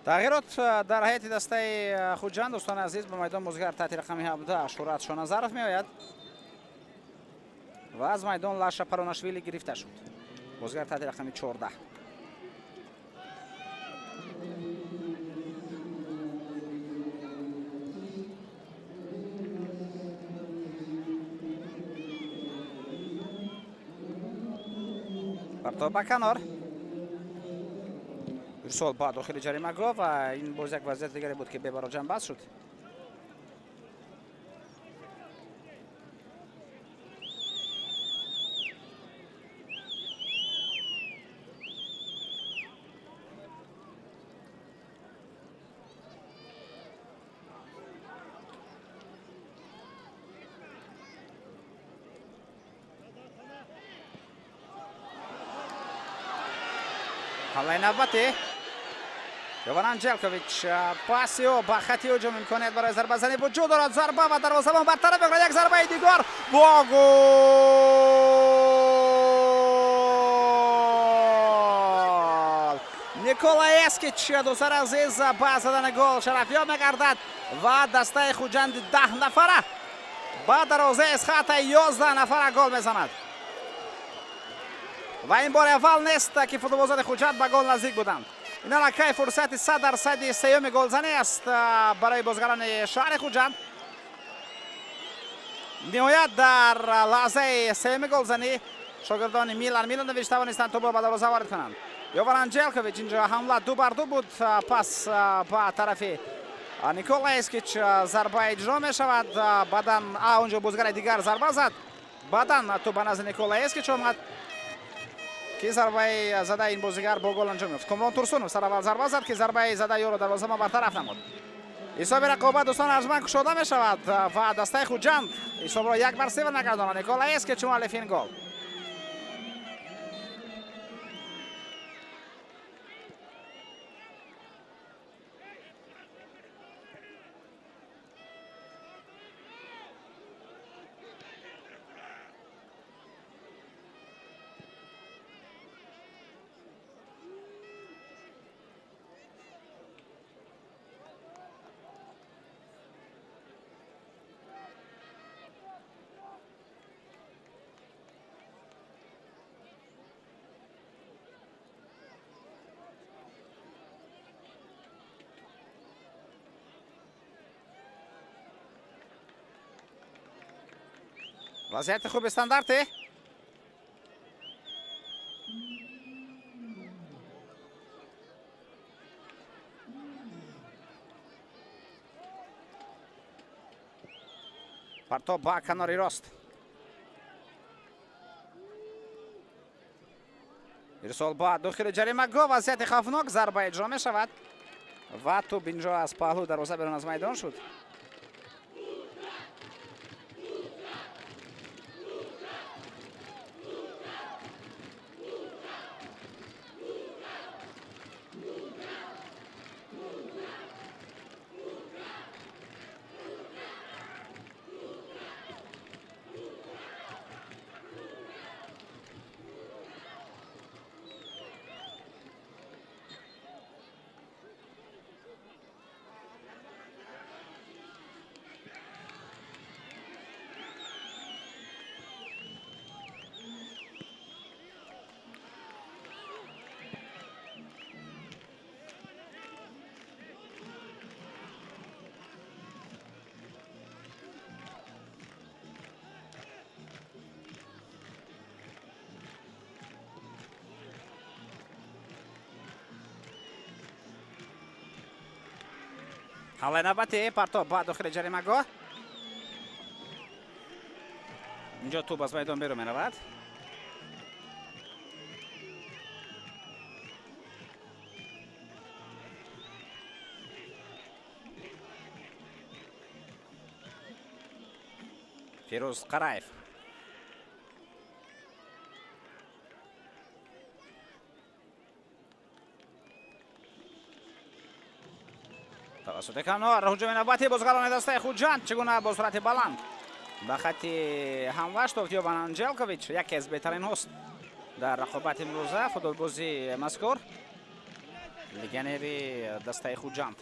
Тағйирот дар ҳайати дастаи Хуҷанд, дӯстони азиз, ба майдон бозигар таҳти рақами 17 Шӯҳрат Шоназаров меояд ва аз майдон Лаша Паронашвили гирифта шуд. Бозигар таҳти рақами 14. Партоб ба канор. Ирсол ба дохили ҷаримагоҳ ва ин боз як вазъияти дигаре буд, ки бебаро ҷанбаст шуд. Ҳамлаи навбатӣ Йован Анҷелкович, паси ӯ ба хати ҳуҷум, имконият барои зарбазанӣ вуҷуд дорад. Зарба ва дарвозабон бартараф мекунад. Як зарбаи дигар бо гол! Никола Эскич, дӯстони азиз, ба задани гол шарафёб мегардад ва дастаи Хуҷанди 10 нафара ба дарвозаи Эсхата 11 нафара гол мезанад. Ва ин бори аввал нест, ки футболбозони Хуҷанд ба гол наздик буданд. Ин аллакай фурсати 100% сеюми голзанӣ аст барои бозигарони шаҳри Хуҷанд. Ниҳоят дар лаҳзаи сеюми голзанӣ шогирдони Милан Миланович тавонистанд тӯбро ба дарвоза ворид кунанд. Йован Анҷелкович, инҷо ҳамла ду бар ду буд, пас ба тарафи Никола Эскич зарба иҷро мешавад. Баъдан онҷо бозигари дигар зарба зад, баъдан тӯб ба назди Никола Эскич омад, ки зарбаи задаи ин бозигар бо гол анҷом ёфт. Комрон Турсунов сараввал зарба зад, ки зарбаи задаи ӯро дарвозабон бартараф намуд. Ҳисоби рақобат, дӯстони арҷманд, кушода мешавад ва дастаи Хуҷанд ҳисобро 1-0 мегардонад. Никола Эскич муаллифи ин гол. Вазъияти хуби стандарте. Партоб ба канори рост. Ирсол ба дохили ҷаримагоҳ, вазъияти хавфнок, зарба иҷро мешавад ва тӯб инҷо аз паҳлӯ дарвоза берун аз майдон шуд. Ҳамлаи навбатӣ, партоб ба дохили ҷаримагоҳ. Инҷо тӯб аз майдон берун меравад. Фирӯз Қараев. Тавассути канор ҳуҷуми навбатӣ бозигарони дастаи Хуҷанд чӣ гуна бо суръати баланд ба хатти ҳамлаш тофт Ёван Анҷелкович, яке аз беҳтаринҳост дар рақобати имрӯза футболбозии мазкур, легионери дастаи Хуҷанд.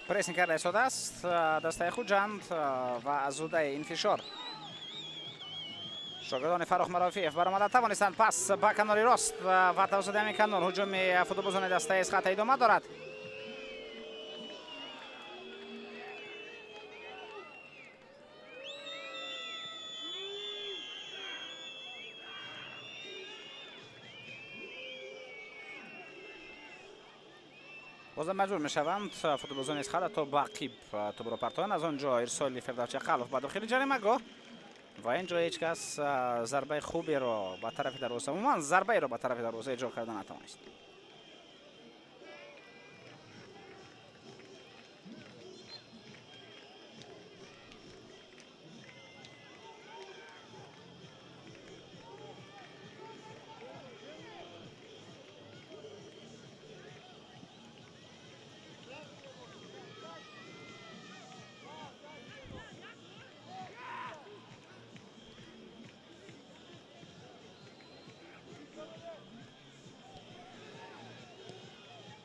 Прессинг карда истодааст дастаи Хуҷанд ва аз зудаи ин фишор шогирдони Фаррух Марофиев баромада тавонистанд. Пас ба канори рост ва тавассути ҳамин канор ҳуҷуми футболбозони дастаи Эсхата идома дорад. Бозам маҷбур мешаванд футболбозони Эсхата то ба ақиб тӯбро партоянд. Аз он ҷо ирсоли Фирдавс Чақалов ба дохили ҷаримагоҳ ва ин ҷо ҳеҷ кас зарбаи хуберо ба тарафи дарвоза, умуман зарбаеро ба тарафи дарвоза иҷро карда натавонист.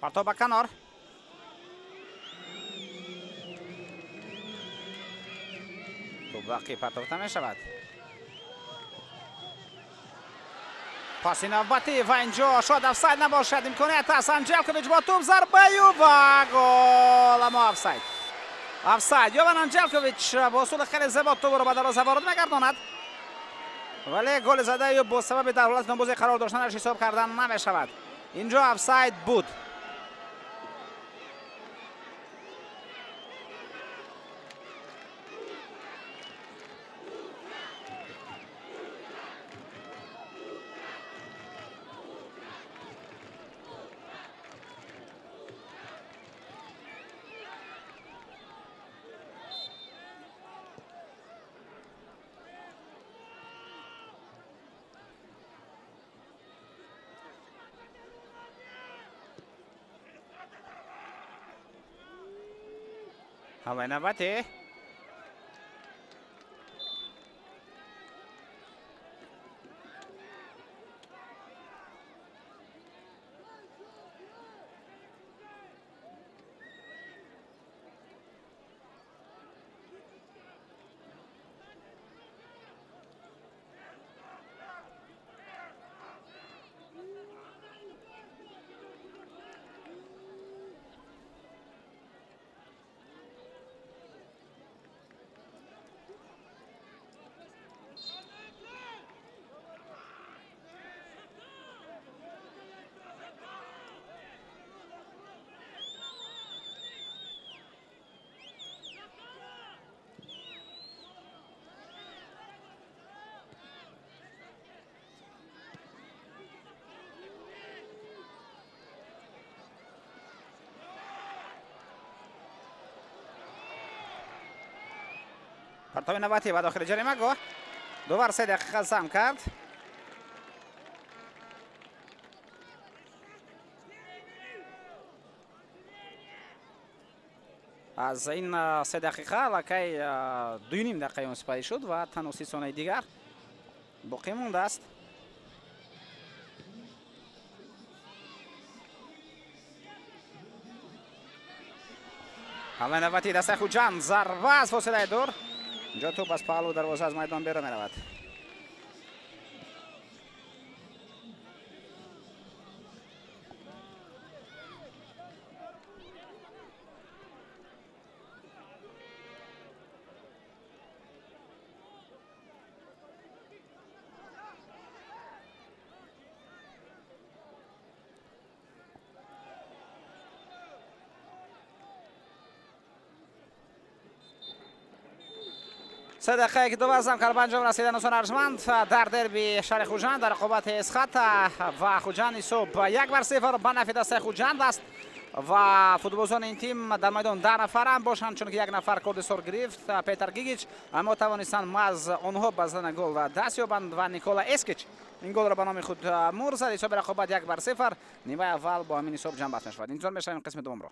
Партоб ба канор. Тӯб ба ақиб партофта мешавад. Паси навбатӣ ва инҷо шояд офсайд набошад, имконият аст. Анҷелкович бо тӯб, зарбаю ва гол, аммо офсайд. Офсайд. Ёван Анҷелкович бо усули хеле зебо тӯбро ба дарвоза ворид мегардонад, вале голи задаи ӯ бо сабаби дар ҳолати нобозӣ қарор доштанаш ҳисоб кардан намешавад. Инҷо офсайд буд. ҳамлаи навбатӣ. Партови навбатӣ ба дохили ҷаримагоҳ. Довар 3 дақиқа зам кард. Аз ин 3 дақиқа аллакай 2,5 дақиқаи он сипарӣ шуд ва танҳо 30 сонияи дигар боқӣ мондааст. Ҳамлаи навбатии дастаи Хуҷанд, зарба аз фосилаи дур. Инҷо тӯб аз паҳлу дарвоза аз майдон берун меравад. 3 дақиқае ки ду вазн кард ба анҷом расида, дӯстони арҷманд, дар дерби шаҳри Хуҷанд, дар рақобати Эсхата ва Хуҷанд ҳисоб 1-0 ба нафи дастаи Хуҷанд аст ва футболбозони ин тим дар майдон 10 нафарам бошанд, чунки як нафар корди сурх гирифт, Петар Гигич, аммо тавонистанд маҳз онҳо ба задани гол даст ёбанд ва Никола Эскич ин голро ба номи худ мур зад. Ҳисоби рақобат 1-0. Нимаи аввал бо ҳамин ҳисоб ҷамъбаст мешавад. Интизор мешавем қисми дуввумро.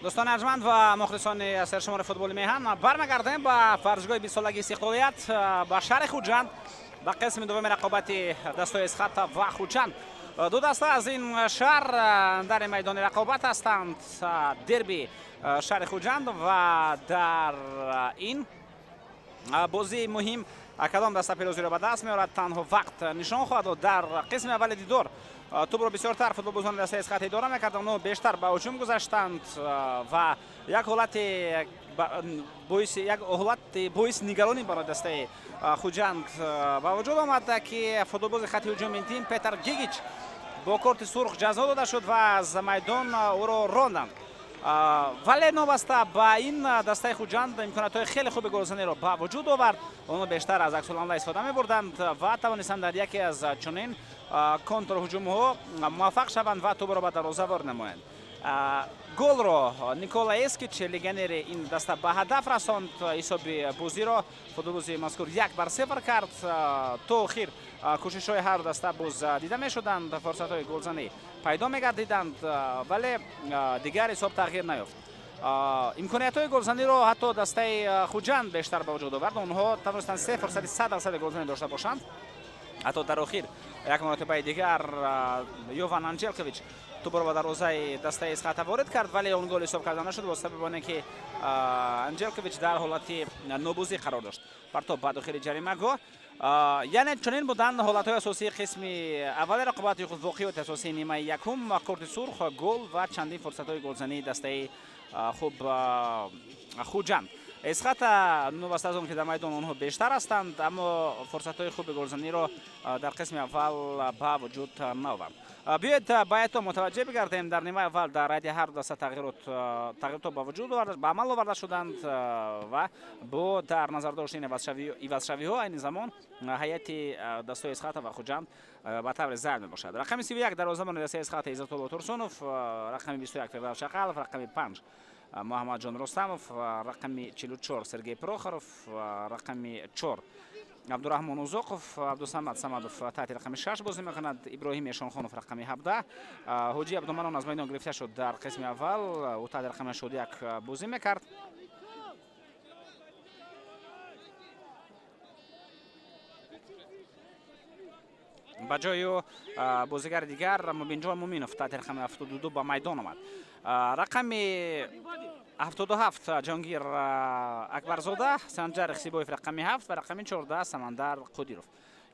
Дӯстони арҷманд ва мухлисони сершумори футболи Меҳан, бармегардем ба варзишгоҳи бистсолагии истиқлолият, ба шаҳри Хуҷанд, ба қисми дуввуми рақобати дастаҳои Эсхата ва Хуҷанд. Ду даста аз ин шаҳр дар ин майдони рақобат ҳастанд, дерби шаҳри Хуҷанд, ва дар ин бозии муҳим кадом даста пирӯзиро ба даст меорад, танҳо вақт нишон хоҳад дод. Дар қисми аввали дидор тӯбро бисёртар футболбозони дастаи Эсхата идора мекарданд, онҳо бештар ба ҳуҷум гузаштанд ва як ҳолати боиси нигаронӣ барои дастаи Хуҷанд ба вуҷуд омад, ки футболбози хати ҳуҷуми тим Петар Гигич бо корти сурх ҷазо дода шуд ва аз майдон ӯро ронданд. Вале новаста ба ин, дастаи Хуҷанд имкониятҳои хеле хуби голзаниро ба вуҷуд овард. Онҳо бештар аз аксуламала истифода мебурданд ва тавонистанд дар яке аз чунин контрҳуҷумҳо муваффақ шаванд ва тӯбро ба дарвоза ворид намоянд. Голро Никола Эскич, легионери ин даста, ба ҳадаф расонд. Ҳисоби бозиро футболбози мазкур 1-0 кард. То охир кӯшишҳои ҳар даста боз дида мешуданд, фурсатҳои голзанӣ пайдо мегардиданд, вале дигар ҳисоб тағйир наёфт. Имкониятҳои голзаниро ҳатто дастаи Хуҷанд бештар ба вуҷуд овард. Онҳо тавонистанд се фурсати 100% голзанӣ дошта бошанд. Ҳатто дар охир як маротибаи дигар Йован Анҷелкович тӯбро ба дарвозаи дастаи Эсхата ворид кард, вале он гол ҳисоб карда нашуд бо сабаби оне ки Анҷелкович дар ҳолати нобузӣ қарор дошт. Партоб ба дохили ҷаримагоҳ. Яъне чунин буданд ҳолатҳои асосии қисми аввали рақобат, ё худ воқеоти асосии нимаи якум: корти сурх, гол ва чандин фурсатҳои голзании дастаи хуб Хуҷанд. Эсхата, новаста аз он ки дар майдон онҳо бештар ҳастанд, аммо фурсатҳои хуби голзаниро дар қисми аввал ба вуҷуд наовард. Биёед, ба ҳайато мутаваҷҷеҳ бигардем. Дар нимаи аввал дар ҳайати ҳар даста тағйиротҳо ба амал оварда шуданд ва бо дар назардошти ин ивазшавиҳо айни замон ҳайати дастаҳои Эсхата ва Хуҷанд ба таври зайл мебошад. Рақами 31 дарвозабони дастаи Эсхата Иззатулло Турсунов, рақами 21 Фирдавс Шақалов, рақами 5 Муҳаммадҷон Рустамов, рақами 44 Сергей Прохоров, рақами 4 Абдураҳмон Узоқов, Абдусамад Самадов таҳти рақами 6 бозӣ мекунад, Иброҳим Эшонхонов рақами 17. Ҳоҷи Абдуманон аз майдон гирифта шуд дар қисми аввал, ӯ таҳти рақами 81 бозӣ мекард. Ба ҷои ӯ бозигари дигар Мубинҷон Муминов таҳти рақами 72 ба майдон омад. Рақами 77 Ҷонгир Акбарзода, Санҷар Хсибоев рақами 7 ва рақами 14 Самандар Қодиров.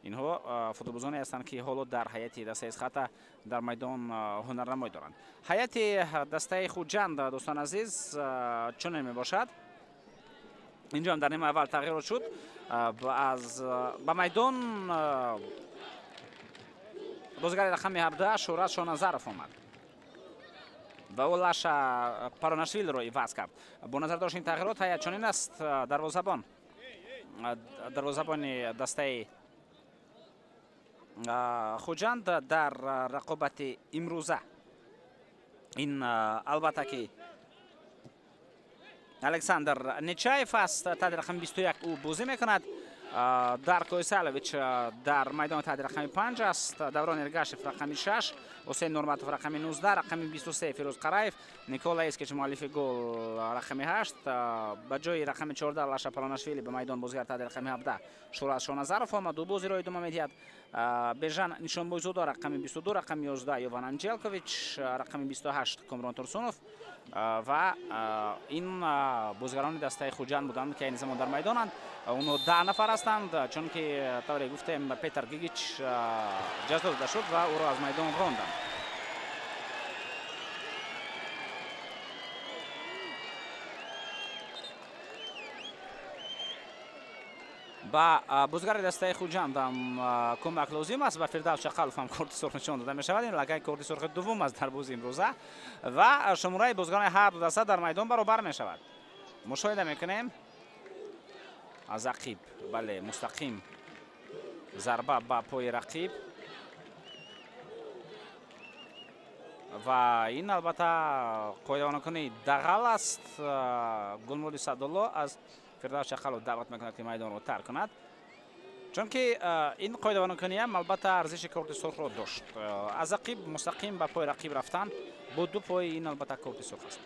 Инҳо футболбозоне ҳастанд, ки ҳоло дар ҳайати дастаи Эсхата дар майдон ҳунарнамоӣ доранд. Ҳайати дастаи Хуҷанд, дӯстони азиз, чунин мебошад. Инҷо ҳам дар нимаи аввал тағйирот шуд. Аз ба майдон бозигари рақами 17 Шӯҳрат Шоназаров омад ва ӯ Лаша Паронашвилиро иваз кард. Бо назардошти ин тағйирот ҳайат чунин аст: дарвозабони дастаи Хуҷанд дар рақобати имрӯза ин, албатта ки, Александр Нечаев аст. Таҳти рақами 21 ӯ бозӣ мекунад. Дарко Исалович дар майдони таҳти рақами 5 аст, Даврон Эргашев рақами 6, Ҳусейн Нурматов рақами 19, рақами 23 Фирӯз Қараев, Никола Эскич, муаллифи гол, рақами 8. Ба ҷои рақами 14 Лаша Паронашвили ба майдон бозигар таҳти рақами 17 Шӯҳрат Шоназаров омад, ӯ бозиро идома медиҳад. Бежан Нишонбойзода рақами 22, рақами 11 Йован Анҷелкович, рақами 28 Комрон Турсунов ва ин бозигарони дастаи Хуҷанд буданд, ки айни замон дар майдонанд. Онҳо 10 нафар ҳастанд, чунки тавре гуфтем, Петр Гигич ҷазо дода шуд ва ӯро аз майдон ронданд. Ба бозигари дастаи Хуҷанд ҳам кӯмак лозим аст. Ба Фирдавс Шақалов ҳам корти сурх нишон дода мешавад. Ин аллакай корти сурхи дуввум аст дар бозии имрӯза ва шумораи бозигарони ҳар ду даста дар майдон баробар мешавад. Мушоҳида мекунем, аз ақиб, бале, мустақим зарба ба пои рақиб ва ин, албатта, қоидавайронкунии дағал аст. Гулмуроди Саъдулло аз Фирдавс Шақалов даъват мекунад, ки майдонро тарк кунад, чунки ин қоидавайронкуниам, албатта, арзиши корти сурхро дошт. Аз ақиб мустақим ба пои рақиб рафтан бо ду пои, ин, албатта, корти сурх аст.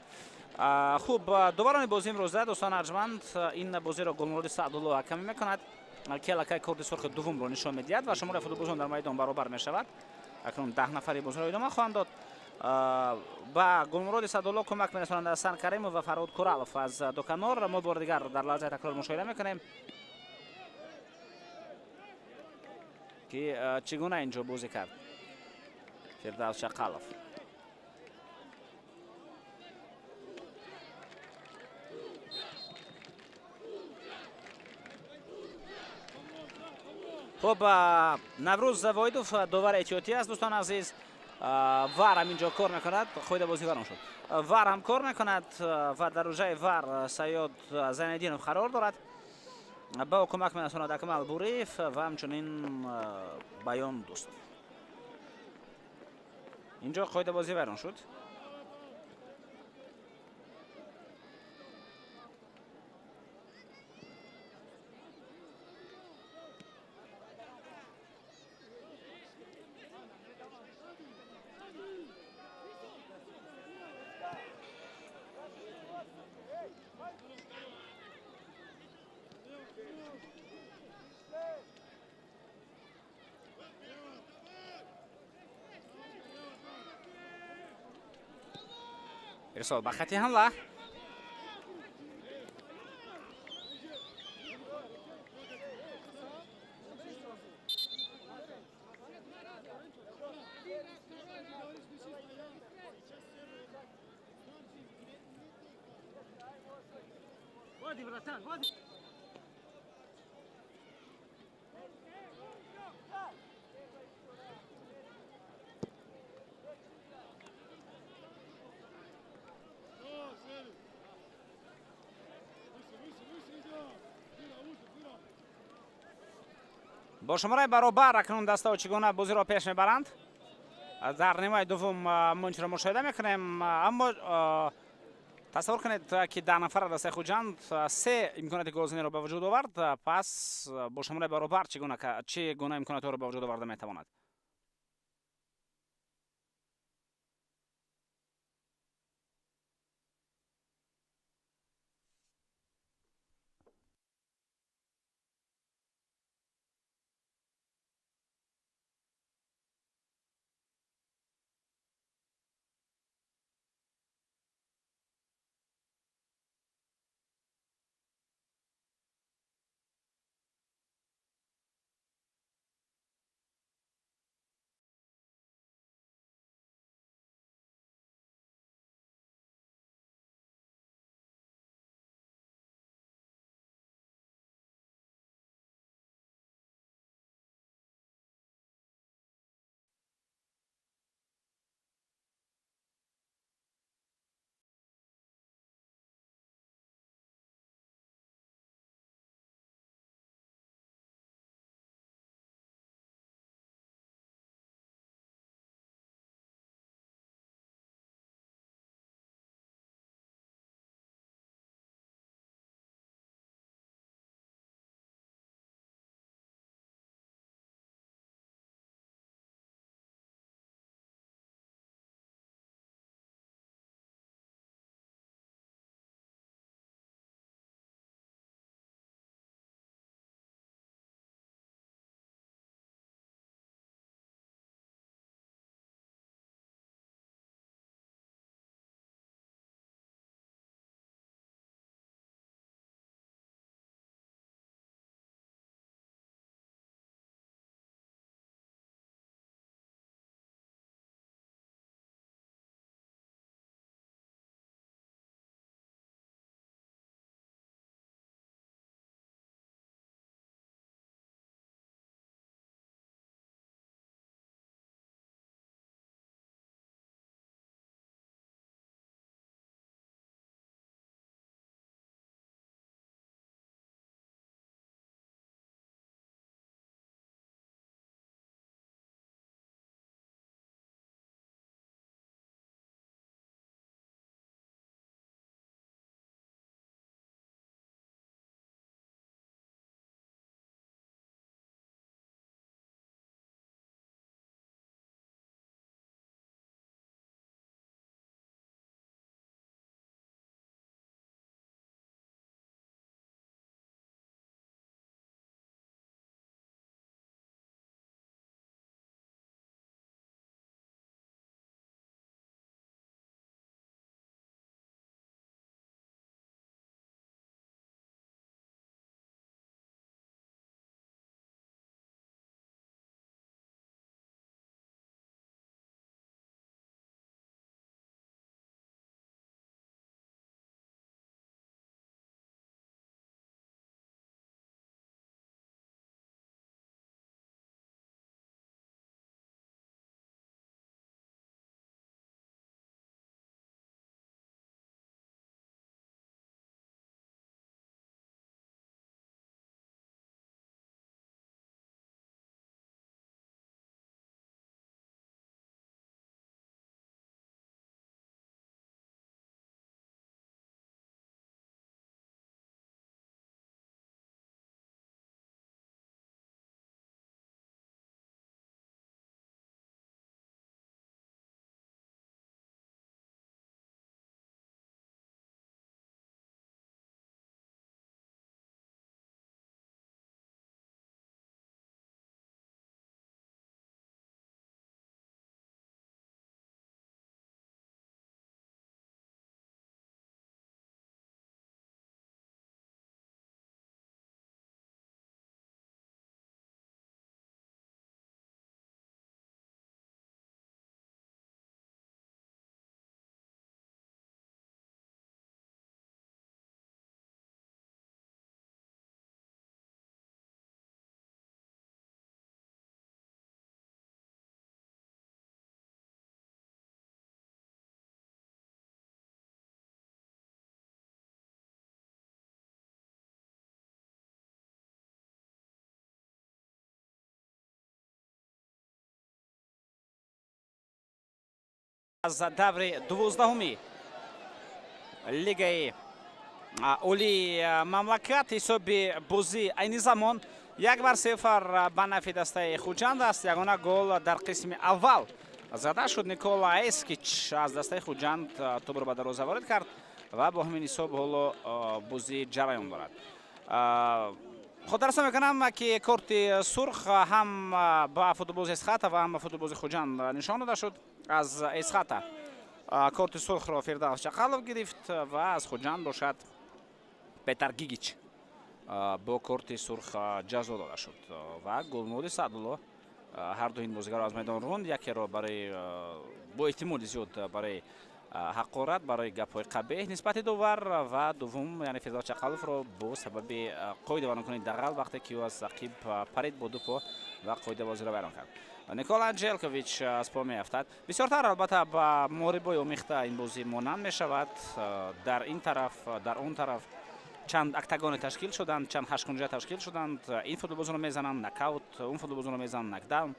Хуб, доварони бозӣ имрӯза, дӯстони арҷманд, ин бозиро Гулмуроди Саъдулло ҳакамӣ мекунад, ки аллакай корди сурхи дуввумро нишон медиҳад ва шумораи футболбозон дар майдон баробар мешавад. Акнун 10 нафари бозиро идома хоҳанд дод. Ба Гулмуроди Саъдулло кӯмак мерасонанд Ҳасан Каримов ва Фарҳод Куралов аз дуканор. Мо бори дигар дар лаҳзаи такрор мушоҳида мекунем, ки чӣ гуна инҷо бозӣ кард Фирдавс Шақалов. Хуб, Наврӯз Воҳидов довари эҳтиётӣ аст, дӯстони азиз. Вар ҳам инҷо кор мекунад, қоида бозӣ варон шуд. Вар ҳам кор мекунад ва дар рӯжаи вар Саёд Зайниддинов қарор дорад. Ба ӯ кӯмак мерасонад Акмал Буриев ва ҳамчунин Баён Дӯстов. Инҷо қоида бозӣ вайрон шуд. Ирсол ба хати ҳамла. Бо шумораи баробар акнун дастаҳо чӣ гуна бозиро пеш мебаранд. Дар нимаи дуввум мо инчиро мушоҳида мекунем, аммо тасаввур кунед, ки 10 нафара дастаи Хуҷанд 3 имконияти голзаниро ба вуҷуд овард. Пас бо шумораи баробар чӣ гуна имкониятҳоро ба вуҷуд оварда метавонад? Аз даври 12-уми лигаи олии мамлакат ҳисоби бозӣ айни замон 1-0 ба нафи дастаи Хуҷанд аст. Ягона гол дар қисми аввал зада шуд. Никола Эскич аз дастаи Хуҷанд тӯбро ба дарвоза ворид кард ва бо ҳамин ҳисоб ҳоло бозӣ ҷараён дорад. Хотиррасон мекунам, ки корти сурх ҳам ба футболбози Эсхата ва ҳам ба футболбози Хуҷанд нишон дода шуд. Аз Эсхата корти сурхро Фирдавс Чақалов гирифт ва аз Хуҷанд бошад Петар Гигич бо корти сурх ҷазо дода шуд ва Гулмуроди Саъдулло ҳар ду ин бозигарро аз майдон ронд. Якеро барои бо эҳтимоли зиёд барои ҳақорат, барои гапҳои қабеҳ нисбати довар ва дуввум, яъне Фирдавс Чақаловро бо сабаби қоидавайронкунии дағал, вақте ки ӯ аз ақиб парид бо ду по ва қоидабозиро вайрон кард. Никола Анҷелкович аз по меафтад. Бисёртар албатта ба муҳорибаи омехта ин бозӣ монанд мешавад. Дар ин тараф, дар он тараф чанд октагоне ташкил шуданд, чанд ҳашткунҷа ташкил шуданд. Ин футболбозонро мезананд нокаут, он футболбозонро мезананд нокдаун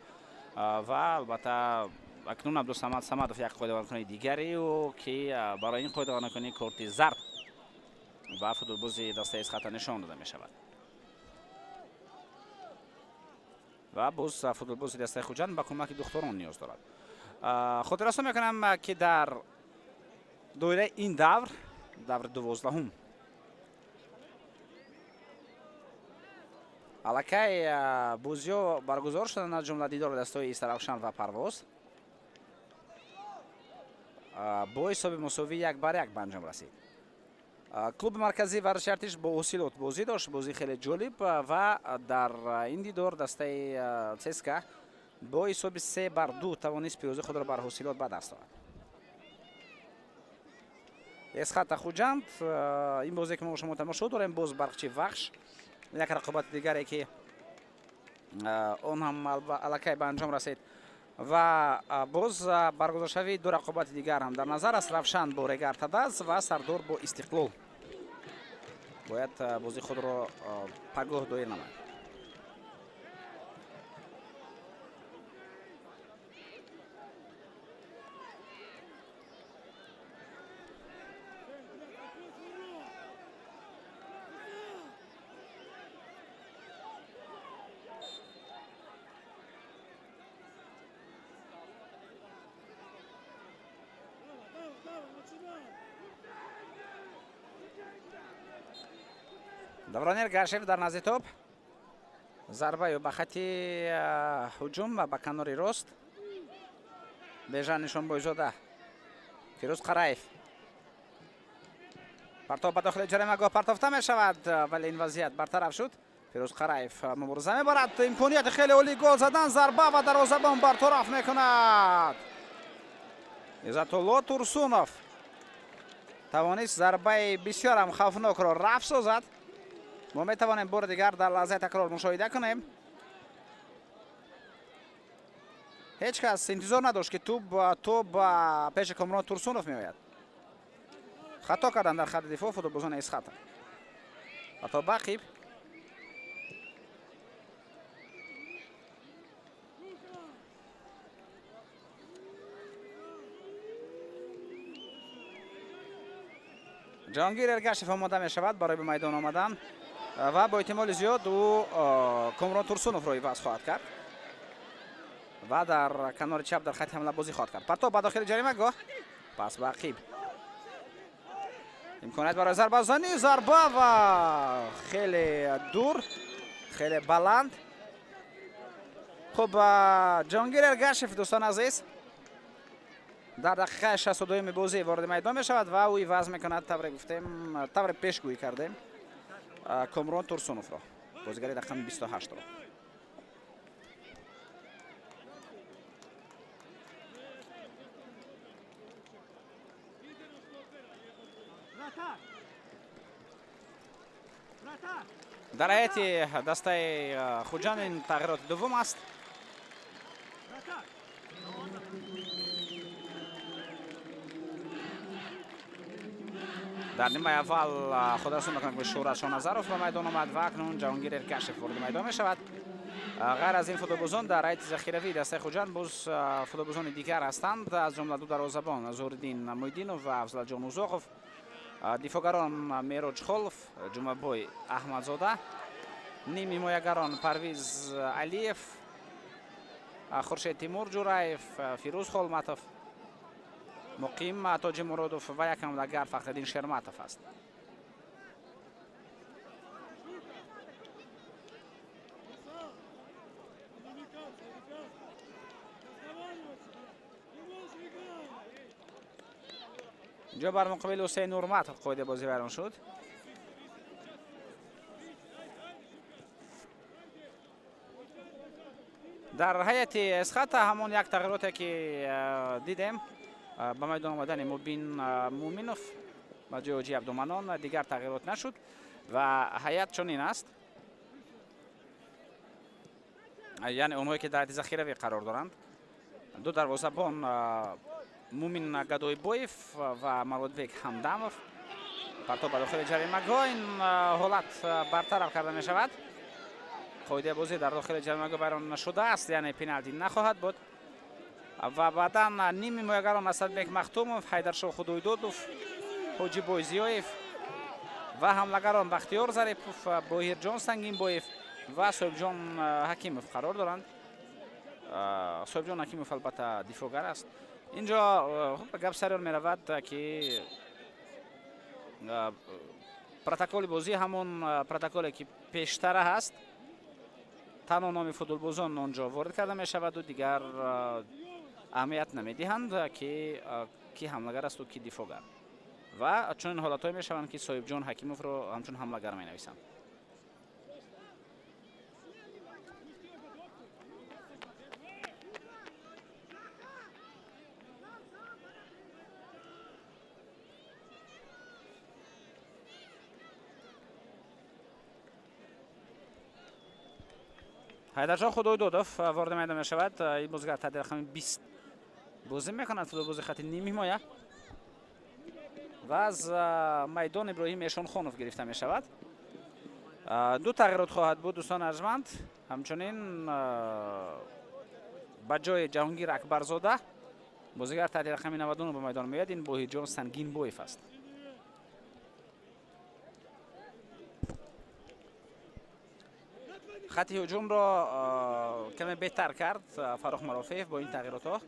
ва албатта акнун Абдусамад Самадов як қоидавайронкунии дигаре, ки барои ин қоидавайронкунӣ корти зард ба футболбози дастаи Эсхата нишон дода мешавад ва боз футболбози дастаи Хуҷанд ба кӯмаки духтурон ниёз дорад. Хотиррасон мекунам, ки дар доираи ин давр, даври 12-ум, аллакай бозиҳо баргузор шуданд, аз ҷумла дидори дастаҳои Истаравшан ва Парвоз бо ҳисоби мусовӣ 1-1 ба анҷом расид. Клуби марказии варзиши Артиш бо Ҳосилот бозӣ дошт, бозӣ хеле ҷолиб ва дар ин дидор дастаи ЦСКА бо ҳисоби 3-2 тавонист пирӯзии худро бар Ҳосилот ба даст орад. Эсхата Хуҷанд, ин бозе ки мо шумо тамошо дорем, боз Барқчи Вахш, як рақобати дигаре, ки он ҳам аллакай ба анҷом расид ва боз баргузоршавии ду рақобати дигар ҳам дар назар аст. Равшан бо Регар Тадаз ва Сардор бо Истиқлол бояд бозии худро пагоҳ доир намояд. Даврон Эргашев дар назди топ, зарбаю ба хати ҳуҷум ва ба канори рост. Бежан Нишонбойзода, Фирӯз Қараев, партов ба дохили ҷаримагоҳ партофта мешавад, вале ин вазъият бартараф шуд. Фирӯз Қараев мубориза мебарад, имконияти хеле олӣ гол задан, зарба ва дарвозабон бартараф мекунад. Иззатулло Турсунов тавонист зарбаи бисёрам хавфнокро рафт созад. Мо метавонем бори дигар дар лаҳзаи такрор мушоҳида кунем. Ҳеҷ кас интизор надошт, ки тӯб то ба пеши Комрон Турсунов меояд. Хато карданд дар хатти дифоъ футболбозони Эсхата. Хато ба ақиб. Ҷаҳонгир Эргашев омода мешавад барои ба майдон омадан ва бо эҳтимоли зиёд ӯ Комрон Турсуновро иваз хоҳад кард ва дар канори чап дар хати ҳамла бозӣ хоҳад кард. Партов ба дохили ҷаримагоҳ, пас ба ақиб, имконият барои зарбазанӣ, зарба ва хеле дур, хеле баланд. Хуб, Ҷаҳонгир Эргашев, дӯстон азиз, дар дақиқаи 62-юми бозӣ вориди майдон мешавад ва ӯ иваз мекунад, тавре гуфтем, тавре пешгӯӣ кардем, Комрон Турсуновро, бозигари рақами 28-ро. Дар ҳайати дастаи Хуҷанд ин тағйироти дуввум аст. Дар нимаи аввал хотиррасон мекунам, ки Шӯҳрат Шоназаров ба майдон омад ва акнун Ҷаҳонгир Эргашев вориди майдон мешавад. Ғайр аз ин футболбозон дар ҳайати захиравии дастаи Хуҷанд боз футболбозони дигар ҳастанд, аз ҷумла ду дарвозабон Зуҳриддин Муҳиддинов ва Афзалҷон Узоқов, дифоъгарон Мероҷ Холов, Ҷумабой Аҳмадзода, ним ҳимоягарон Парвиз Алиев, Хуршед Тимур Ҷураев, Фирӯз Холматов, Муқим Тоҷимуродов ва як ҳамлагар Фахриддин Шерматов аст. Инҷо бар муқобили Ҳусейн Нурматов қоидаи бозӣ вайрон шуд. Дар ҳайати Эсхата ҳамон як тағйироте ки дидем, ба майдон омадани Мубин Муъминов ба ҷои Ҳоҷи Абдуманон, дигар тағйирот нашуд ва ҳайат чунин аст. Яъне онҳое ки дар ҳайати захиравӣ қарор доранд, ду дарвозабон Мумин Гадойбоев ва Мародбек Ҳамдамов. Партоб ба дохили ҷаримагоҳ, ин ҳолат бартараф карда мешавад. Қоидаи бозӣ дар дохили ҷаримагоҳ вайрон нашудааст, яъне пеналти нахоҳад буд. Ва баъдан ним ҳимоягарон Асадбек Махтумов, Ҳайдаршоҳ Худойдодов, Ҳоҷибой Зиёев ва ҳамлагарон Бахтиёр Зарипов, Боҳирҷон Сангинбоев ва Соҳибҷон Ҳакимов қарор доранд. Соҳибҷон Ҳакимов албатта дифоъгар аст. Инҷо гап сари он меравад, ки протоколи бозӣ ҳамон протоколе ки пештара ҳаст, танҳо номи футболбозон онҷо ворид карда мешаваду дигар аҳамият намедиҳанд, ки ки ҳамлагар асту ки дифоъгар. Ва чунин ҳолатҳое мешаванд, ки Соҳибҷон Ҳакимовро ҳамчун ҳамлагар менависанд. Ҳайдарҷон Худойдодов ворид майдон мешавад. Ин бозигар таҳти рақами 20 бозӣ мекунад, футболбози хати ним ҳимоя, ва аз майдон Иброҳим Эшонхонов гирифта мешавад. Ду тағйирот хоҳад буд, дӯстони арҷманд. Ҳамчунин ба ҷои Ҷаҳонгир Акбарзода бозигар таҳти рақами 99 ба майдон меояд. Ин Боҳирҷон Сангинбоев аст. Хати ҳуҷумро каме беҳтар кард Фаррух Марофеев бо ин тағйиротҳо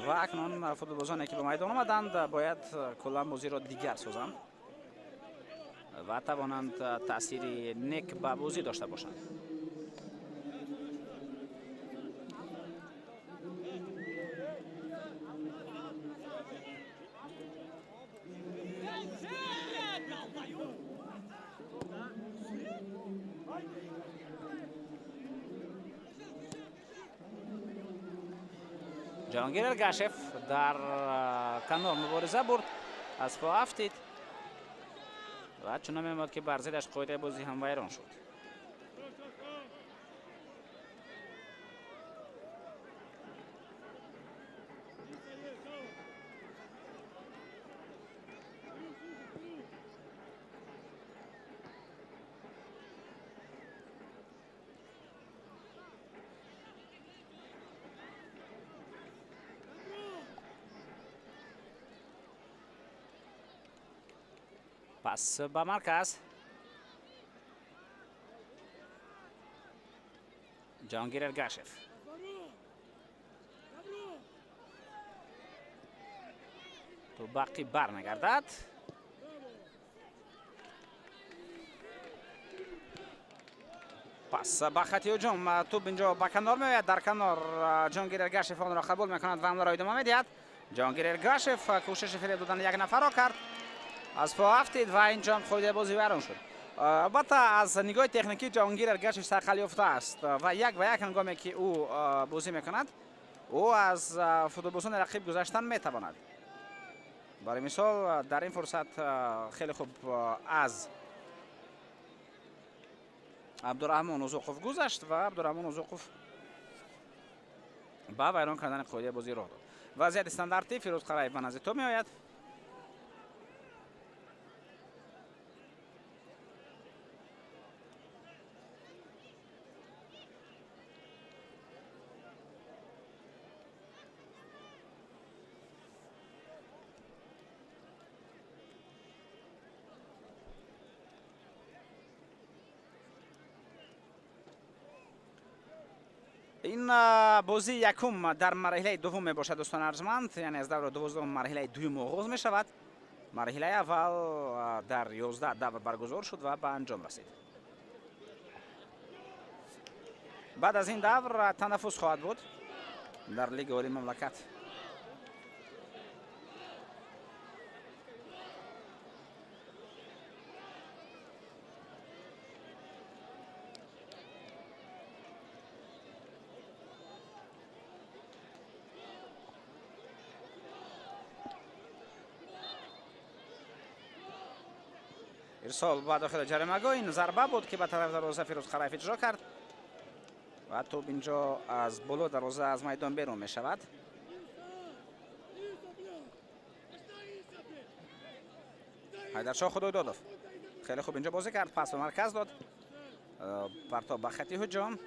ва акнун футболбозоне ки ба майдон омаданд бояд куллан бозиро дигар созанд ва тавонанд таъсири нек ба бозӣ дошта бошанд. Ҷаҳонгир Эргашев дар канор мубориза бурд, аз по афтид ва чунон мемояд, ки бар зиддаш қоидаи бозӣ ҳам вайрон шуд. Пас ба марказ. Ҷаҳонгир Эргашев. То бақӣ бармегардад. Пас ба хати ҳуҷум, тӯб инҷо ба канор меояд. Дар канор Ҷаҳонгир Эргашев онро қабул мекунад ва ҳамларо идома медиҳад. Ҷаҳонгир Эргашев кӯшиши фиреб додани як нафарро кард, аз по афтид ва инҷо ҳам қоидаи бозӣ вайрон шуд. Албатта аз нигоҳи техникӣ Ҷаҳонгир Эргашев сайқал ёфтааст ва як ба як ҳангоме ки ӯ бозӣ мекунад, ӯ аз футболбозони рақиб гузаштан метавонад. Барои мисол дар ин фурсат хеле хуб аз Абдураҳмон Узуқов гузашт ва Абдураҳмон Узуқов ба вайрон кардани қоидаи бозӣ роҳ дод. Вазъияти стандартӣ Фирӯз Қараев ба назди тӯб меояд. Ин бозии якум дар марҳилаи дуввум мебошад, дӯстони арҷманд, яъне аз даври 12 марҳилаи дуюм оғоз мешавад. Марҳилаи аввал дар 11 давр баргузор шуд ва ба анҷом расид. Баъд аз ин давр танаффус хоҳад буд дар Лигаи Олии мамлакат. Ирсол ба дохили ҷаримагоҳ, ин зарба буд ки ба тарафи дарвоза Фирӯз Қараев иҷро кард ва тӯб инҷо аз боло дарвоза аз майдон берун мешавад. Ҳайдаршоҳ Худойдодов хеле хуб инҷо бозӣ кард, пас ба марказ дод, партоб ба хати ҳуҷум.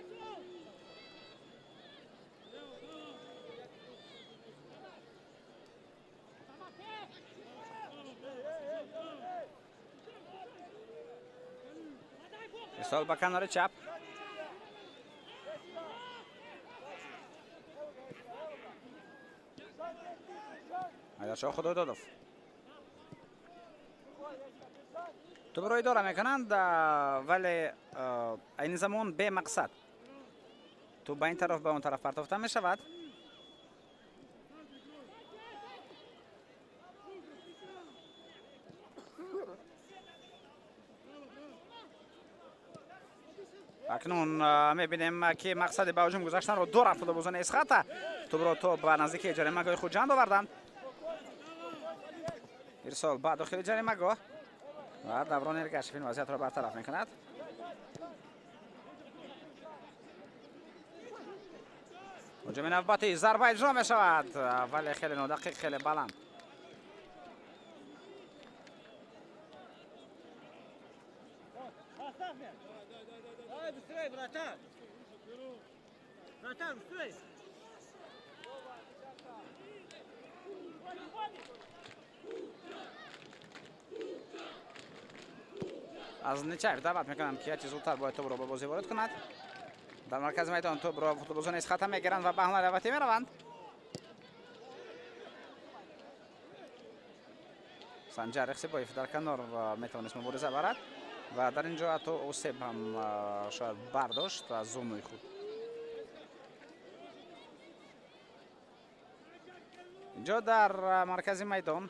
Ирсол ба канори чап. Ҳайдаршоҳ Худойдодов тӯбро идора мекунанд, вале айни замон бемақсад. Тӯб ба ин тараф, ба он тараф партофта мешавад. Акнун мебинем ки мақсади ба ҳуҷум гузаштанро доранд футболбозони Эсхата. Тӯбро то ба наздикии ҷаримагоҳи Хуҷанд оварданд. Ирсол ба дохили ҷаримагоҳ ва Даврон Эргашев ин вазъиятро бартараф мекунад. Ҳуҷуми навбатӣ, зарба иҷро мешавад, вале хеле нодақиқ, хеле баланд. Аз Нечаев даъват мекунанд ки ҳарчи зудтар бояд тӯбро ба бозӣ ворид кунад. Дар маркази майдон тӯбро футболбозони Эсхата мегиранд ва ба ҳамлаи навбатӣ мераванд. Санҷар Ихсибоев дар канор метавонист мубориза барад ва дар ин ҷо ҳатто осеб ҳам шояд бардошт аз зонуи худ. Инҷо дар маркази майдон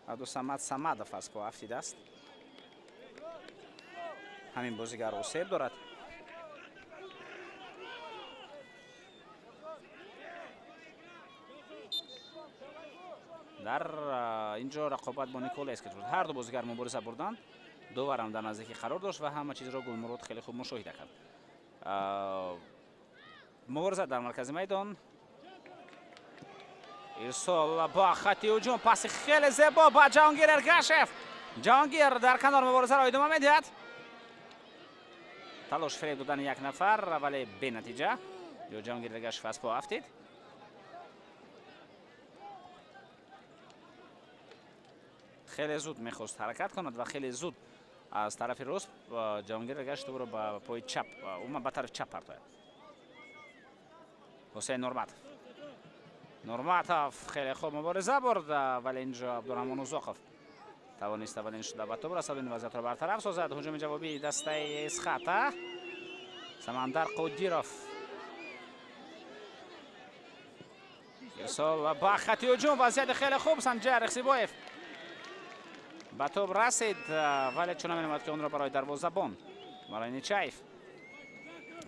Абдусамад Самадов аз по афтидааст. Ҳамин бозигар осеб дорад. Дар инҷо рақобат бо Николаевский шуд. Ҳар ду бозигар мубориза бурданд. Доварам дар наздикӣ қарор дошт ва ҳама чизро Гулмурод хеле хуб мушоҳида кард. Мубориза дар маркази майдон. Ирсол ба хати ҳуҷум, паси хеле зебо ба Ҷаҳонгир Эргашев. Ҷаҳонгир дар канор муборизаро идома медиҳад. Талош фиреб додани як нафар, вале бенатиҷа. Ё Ҷаҳонгир Эргашев аз по афтид. Хеле зуд мехост ҳаракат кунад ва хеле зуд аз тарафи рост Ҷаҳонгир Эргашев тӯбро ба пои чап, умуман ба тарафи чап партояд. Ҳусейн Нурматов. Нурматов хеле хуб мубориза бурд, вале инҷо Абдурраҳмон Узоқов тавонист аввалин шуда ба тӯб расад, ин вазъиятро бартараф созад. Ҳуҷуми ҷавобии дастаи Эсхата. Самандар Қодиров. Ирсол ба хати ҳуҷум, вазъияти хеле хуб. Санҷар Ихсибоев ба тӯб расид, вале чунон менамояд ки онро барои дарвозабон, барои Нечаев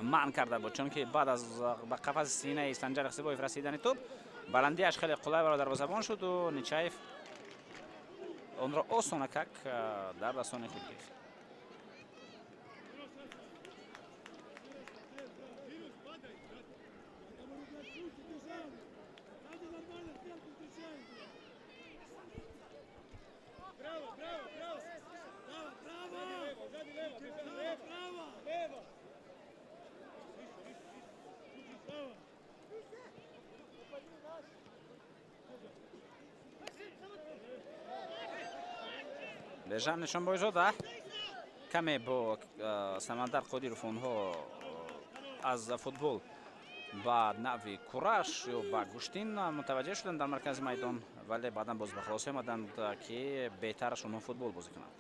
манъ карда буд, чунки баъд аз ба қафаси синаи Санҷар Ихсибоев расидани тӯб баландиаш хеле қулай барои дарвозабон шуду Нечаев онро осонакак дар дастони худ гирифт. Бежан Нишонбойзода каме бо Самандар Қодиров онҳо аз футбол Ба навъи кураш ё ба гӯштин мутаваҷҷеҳ шуданд дар маркази майдон, вале баъдан боз ба хулоса омаданд, ки беҳтараш онҳо футбол бозӣ кунанд.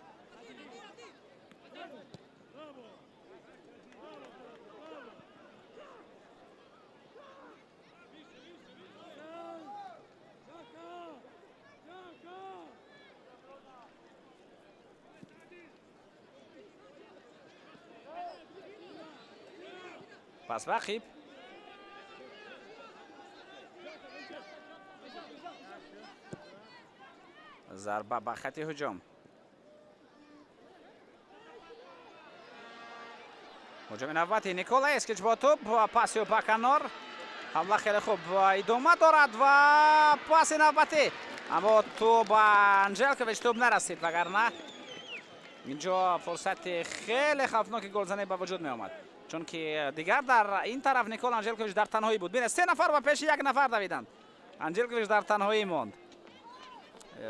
Пас рақиб зарба ба хати ҳуҷум. Ҳуҷуми навбати Никола Эскич бо тӯб, паси ба канор. Ҳамла хеле хуб идома дорад ва паси навбатӣ, аммо тӯб ба Анжелкович тӯб нарасид, вагарна инҷо фурсати хеле хавфноки голзанӣ ба вуҷуд меомад, чунки дигар дар ин тараф Никола Анжелкович дар танҳоӣ буд. Бинед, се нафар ба пеши як нафар давиданд, Анжелкович дар танҳоӣ монд.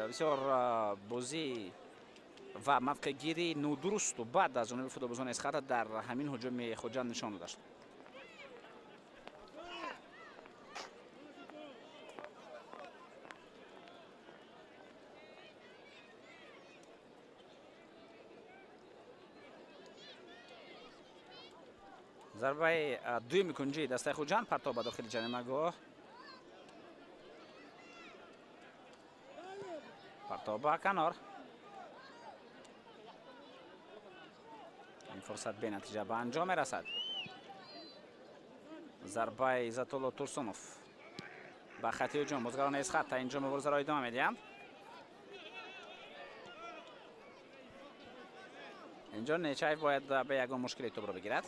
Бисёр бозӣ ва мавқеъгирии нодурусту бад аз ҷониби футболбозони Эсхата дар ҳамин ҳуҷуми Хуҷанд нишон дода шуд. Зарбаи дуюми кунҷии дастаи Хуҷанд, партоб ба дохили ҷаримагоҳ, партоб ба канор. Ин фурсат бенатиҷа ба анҷом мерасад. Зарбаи Иззатулло Турсунов ба хати ҳуҷум. Бозгарони Эсхата инҷо муборизаро идома медиҳанд. Инҷо Нечаев бояд ба ягон мушкили тӯбро бигирад.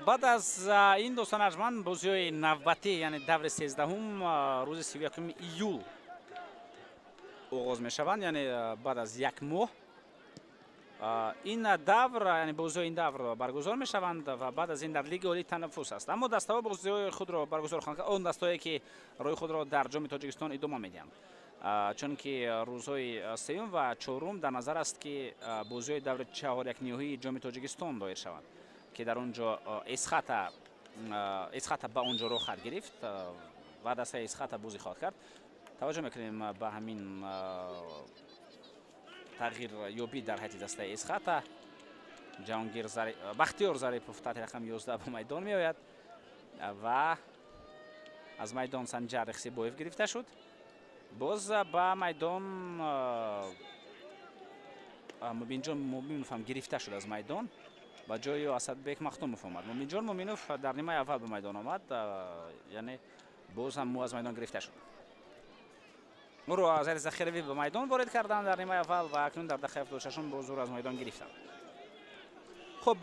Баъд аз ин, дӯстон арҷманд, бозиҳои навбатӣ, яъне даври 13-ум, рӯзи 31 июл оғоз мешаванд, яъне баъд аз як моҳ. Ин давр, яъне бозиҳои ин давр баргузор мешаванд ва баъд аз ин дар Лигаи Олӣ танаффус аст. Аммо дастаҳо бозиҳои худро баргузор хоҳанд кард, он дастаҳое ки роҳи худро дар Ҷоми Тоҷикистон идома медиҳанд, чунки рӯзҳои сеюм ва чорум дар назар аст, ки бозиҳои даври чаҳорякниҳоии Ҷоми Тоҷикистон доир шаванд, ки дар он ҷо Эсхата ба он ҷо роҳ гирифт ва дастаи Эсхата бозӣ хоҳад кард. Таваҷҷӯҳ мекунем ба ҳамин тағйирёбӣ дар ҳайати дастаи Эсхата. Ҷаҳонгир Бахтиёр Зарипов таҳти рақами 11 ба майдон меояд ва аз майдон Санҷар Ихсибоев гирифта шуд. Боз ба майдон Мубинҷон Муминов ҳам гирифта шуд аз майдон, ба ҷои Асадбек Махтумов омад. Мубинҷон Муминов дар нимаи аввал ба майдон омад, яъне боз ҳам ӯ аз майдон гирифта шуд. Ӯро аз ҳайати захиравӣ ба майдон ворид карданд дар нимаи аввал ва акнун дар дақиқаи 76 боз ӯро аз майдон гирифтанд. Хуб,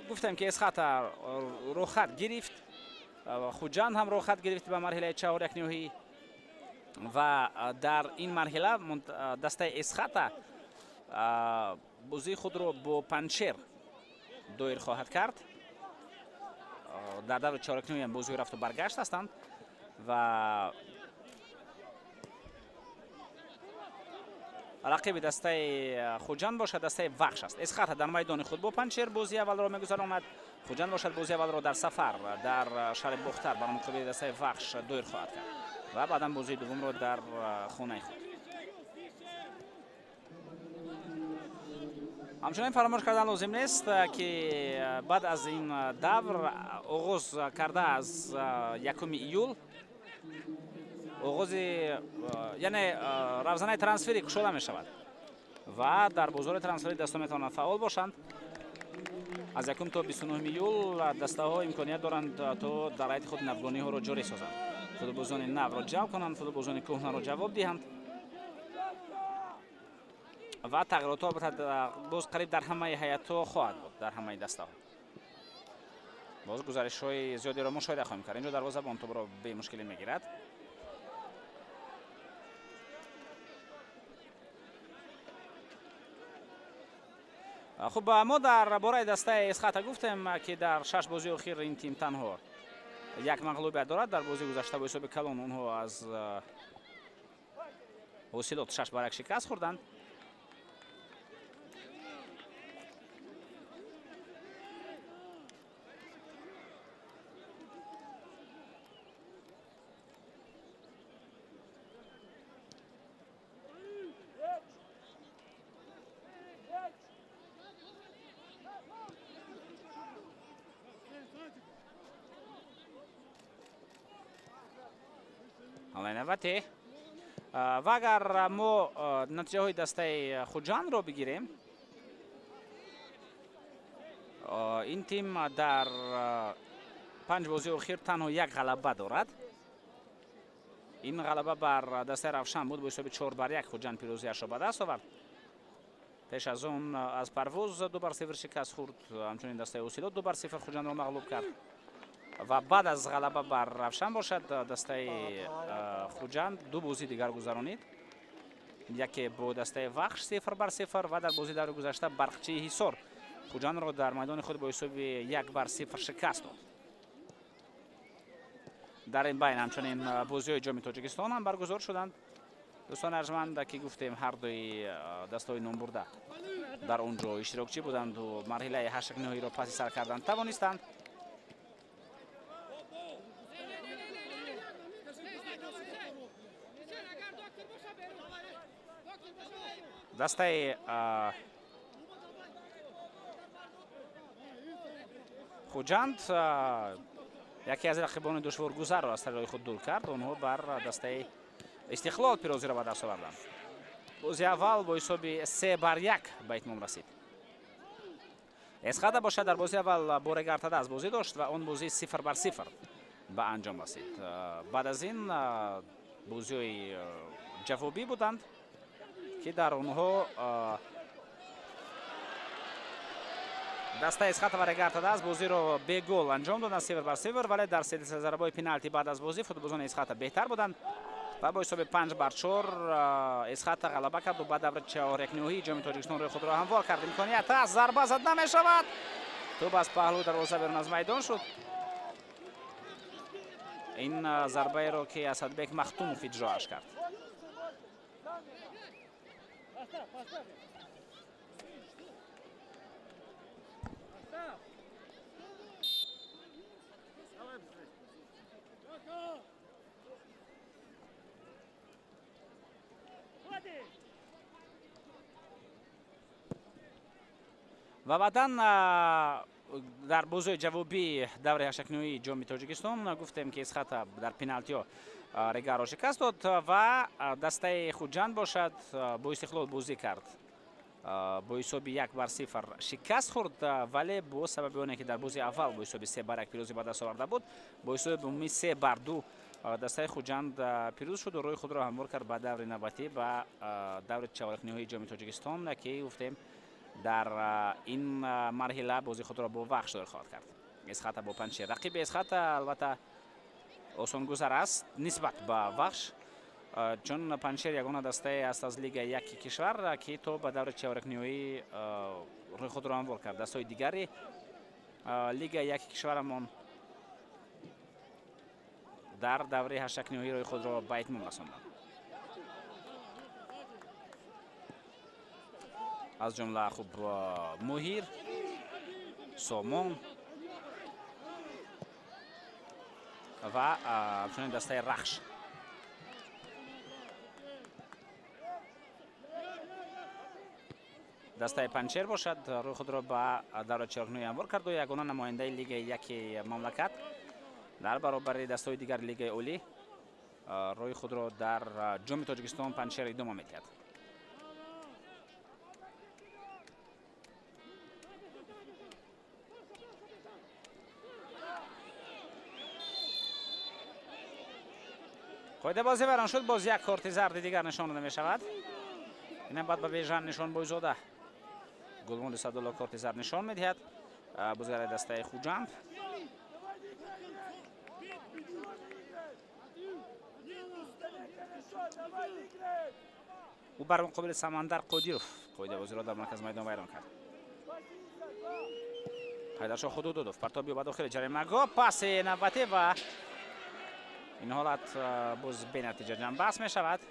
гуфтем, ки Эсхата роҳхат гирифт, Хуҷанд ҳам роҳхат гирифт ба марҳилаи чаҳорякниҳоӣ ва дар ин марҳила дастаи Эсхата бозии худро бо Панҷшер доир хоҳад кард. Дар даври чаҳорякниҳоӣ ҳам бозиҳои рафту баргашт ҳастанд ва рақиби дастаи Хуҷанд бошад дастаи Вахш аст. Эсхата дар майдони худ бо Панҷшер бозии аввалро мегузаронад. Хуҷанд бошад бозии аввалро дар сафар дар шаҳри Бохтар бар муқобили дастаи Вахш доир хоҳад кард ва баъдан бозии дуввумро дар хонаи худ. Ҳамчунин фаромӯш кардан лозим нест, ки баъд аз ин давр оғоз карда аз 1 июл оғози, яъне равзанаи трансферӣ кушода мешавад ва дар бозори трансферӣ дастаҳо метавонанд фаъол бошанд. Аз 1 то 29 июл дастаҳо имконият доранд, то дар ҳайати худ навгониҳоро ҷорӣ созанд, футболбозони навро ҷалб кунанд, футболбозони кӯҳнаро ҷавоб диҳанд ва тағйиротҳо боз қариб дар ҳамаи ҳайатҳо хоҳад буд, дар ҳамаи дастаҳо. Боз гузаришҳои зиёдеро мушоҳида хоҳем кард. Инҷо дарвозабон тӯбро бемушкилӣ мегирад. Хуб, мо дар бораи дастаи Эсхата гуфтем, ки дар 6 бозии охир ин тим танҳо як мағлубият дорад. Дар бозии гузашта бо ҳисоби калон онҳо аз Ҳосилот 6-1 шикаст хӯрданд. Ҳамлаи навбатӣ. Ва агар мо натиҷаҳои дастаи Хуҷандро бигирем, ин тим дар 5 бозии охир танҳо як ғалаба дорад. Ин ғалаба бар дастаи Равшан буд, бо ҳисоби 4-1 Хуҷанд пирӯзиашро ба даст овард. Пеш аз он аз Парвоз 2-0 шикаст хӯрд, ҳамчунин дастаи Усилот 2-0 Хуҷандро мағлуб кард. Ва баъд аз ғалаба бар Равшан бошад, дастаи Хуҷанд ду бозӣ дигар гузаронид. Яке бо дастаи Вахш 0-0 ва дар бозии даври гузашта Барқчии Ҳисор Хуҷандро дар майдони худ бо ҳисоби 1-0 шикаст дод. Дар ин байн ҳамчунин бозиҳои Ҷоми Тоҷикистон ҳам баргузор шуданд. Дӯстони арҷманд, ки гуфтем ҳар дуи дастаҳои номбурда дар он ҷо иштирокчӣ буданду марҳилаи ҳаштякниҳоиро паси сар кардан тавонистанд. Дастаи Хуҷанд яке аз рақибони душворгузарро аз сари роҳи худ дур кард. Онҳо бар дастаи Истиқлол пирӯзиро ба даст оварданд. Бозии аввал бо ҳисоби 3-1 ба итмом расид. Эсхата бошад дар бозии аввал бо Регартада аз бозӣ дошт ва он бозӣ 0-0 ба анҷом расид. Баъд аз ин бозиҳои ҷавобӣ буданд, ки дар онҳо дастаи Эсхата ва Регартада аз бозиро бегол анҷом доданд 0-0, вале дар силсила зарбаҳои пеналти баъд аз бозӣ футболбозони Эсхата беҳтар буданд ва бо ҳисоби 5-4 Эсхата ғалаба кард ва ба даври чорякниҳоии Ҷоми Тоҷикистон рӯи худро ҳамвор кард. Имконият аст, зарба зад намешавад. Тӯб аз паҳлӯ дарвоза берун аз майдон шуд. Ин зарбаеро ки Асадбек Махтумов иҷроаш кард. Ва баъдан дар бозиҳои ҷавобии даври ҳаштякниҳоии Ҷоми Тоҷикистон гуфтем, ки Эсхата дар пеналтиҳо Регарро шикаст дод ва дастаи Хуҷанд бошад бо Истиқлол бозӣ кард. Бо ҳисоби 1-0 шикаст хӯрд, вале бо сабаби оне ки дар бозии аввал бо ҳисоби 3-1 пирӯзӣ ба даст оварда буд, бо ҳисоби умумӣ 3-2 дастаи Хуҷанд пирӯз шуд ва рӯи худро ҳамвор кард ба даври навбатӣ, ба даври чорякниҳоии Ҷоми Тоҷикистон, ки гуфтем дар ин марҳила бозии худро бо Вахш доир хоҳад кард. Эсхата бо Панҷшер. Рақиби Эсхата албатта осонгузар аст нисбат ба Вахш, чун Панҷшер ягона дастае аст аз лигаи яки кишвар, ки то ба даври чорякниҳоӣ рӯи худро ҳамвор кард. Дастаҳои дигари лигаи яки кишварамон дар даври ҳаштякниҳоӣ рӯи худро ба итмом расонданд. Аз ҷумла хуб Муҳир, Сомон ва ҳамчунин дастаи Рахш. Дастаи Панҷшер бошад рӯи худро ба давраи чорякниҳоӣ ҳамвор кард ва ягона намояндаи лигаи яки мамлакат дар баробари дастаҳои дигари лигаи олӣ рӯи худро дар Ҷоми Тоҷикистон Панҷшер идома медиҳад. Қоида бозӣ вайрон шуд, боз як корти зарди дигар нишон дода мешавад. Инам баъд ба Бежан Нишонбойзода Гулмоли Садулло корти зард нишон медиҳад. Бозигари дастаи Хуҷанд. Ӯ бар муқобили Самандар Қодиров қоидабозиро дар маркази майдон вайрон кард. Ҳайдаршоҳ Худудудов партоби ба дохили ҷаримагоҳ, паси навбатӣ ва ин ҳолат боз бенатиҷа ҷамъбаст мешавад.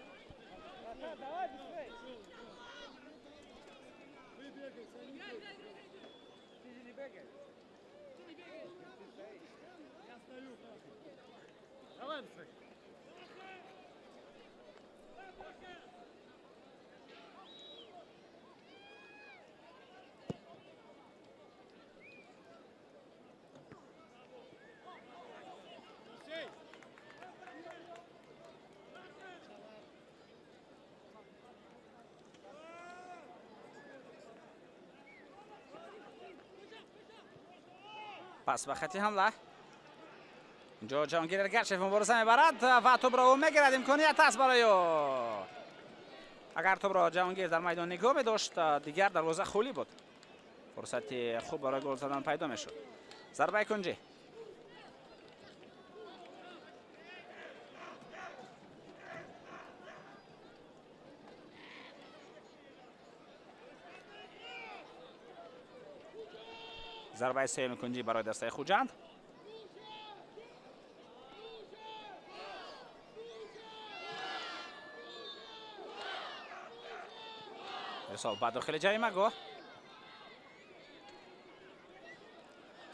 Пас ба хати ҳамла. Инҷо Ҷаҳонгир Эргашев мубориза мебарад ва тӯбро ӯ мегирад. Имконият аст барои ӯ. Агар тӯбро Ҷаҳонгир дар майдон нигоҳ медошт, дигар дарвоза холӣ буд. Фурсати хуб барои гол задан пайдо мешуд. Зарбаи кунҷӣ. Зарбаи сеюми кунҷӣ барои дастаи Хуҷанд. Ирсол ба дохили ҷаримагоҳ.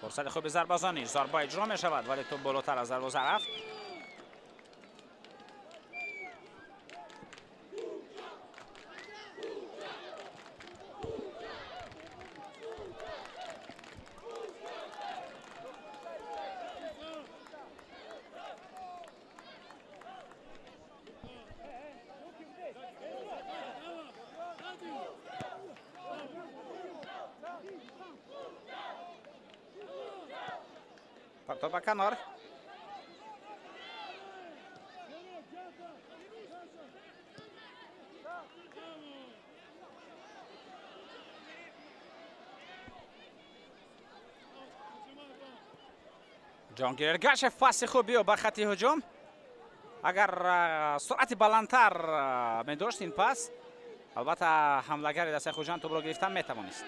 Фурсати хуби зарбазанӣ. Зарба иҷро мешавад, вале тӯб болотар аз дарвоза рафт. Партоба канор. Ҷаҳонгир Эргашев паси хуби ӯ ба хати ҳуҷум. Агар суръати баландтар медошт ин пас, албатта ҳамлагари дастаи Хуҷанд тӯбро гирифтан метавонист.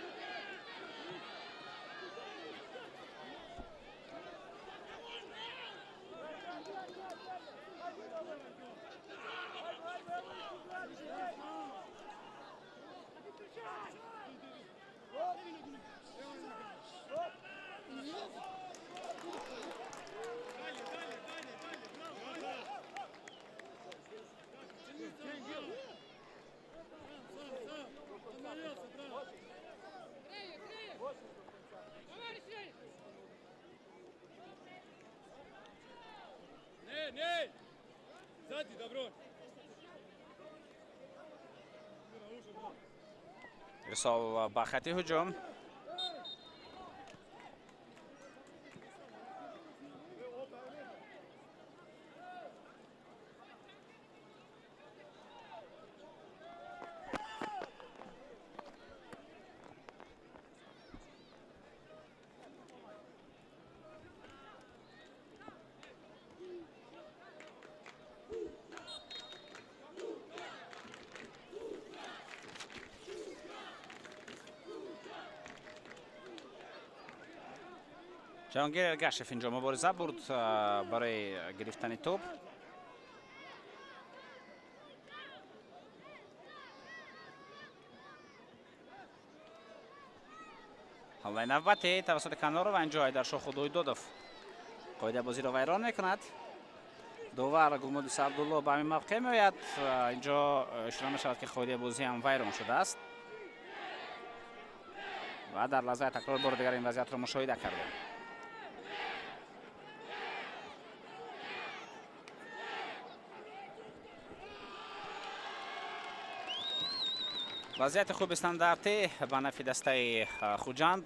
Ирсол ба хати ҳуҷум. Ҷаҳонгир Эргашев инҷо мубориза бурд барои гирифтани тӯб. Ҳамлаи навбатӣ тавассути Каноров ва инҷо Ҳайдаршоҳ Худойдодов қоидаи бозиро вайрон мекунад. Довар Гулмуди Саъдулло ба ҳамин мавқеъ меояд. Инҷо ишора мешавад, ки қоидаи бозӣ ҳам вайрон шудааст ва дар лаҳзаи такрор бори дигар ин вазъиятро мушоҳида кардем. Вазъияти хуби стандартӣ ба нафи дастаи Хуҷанд.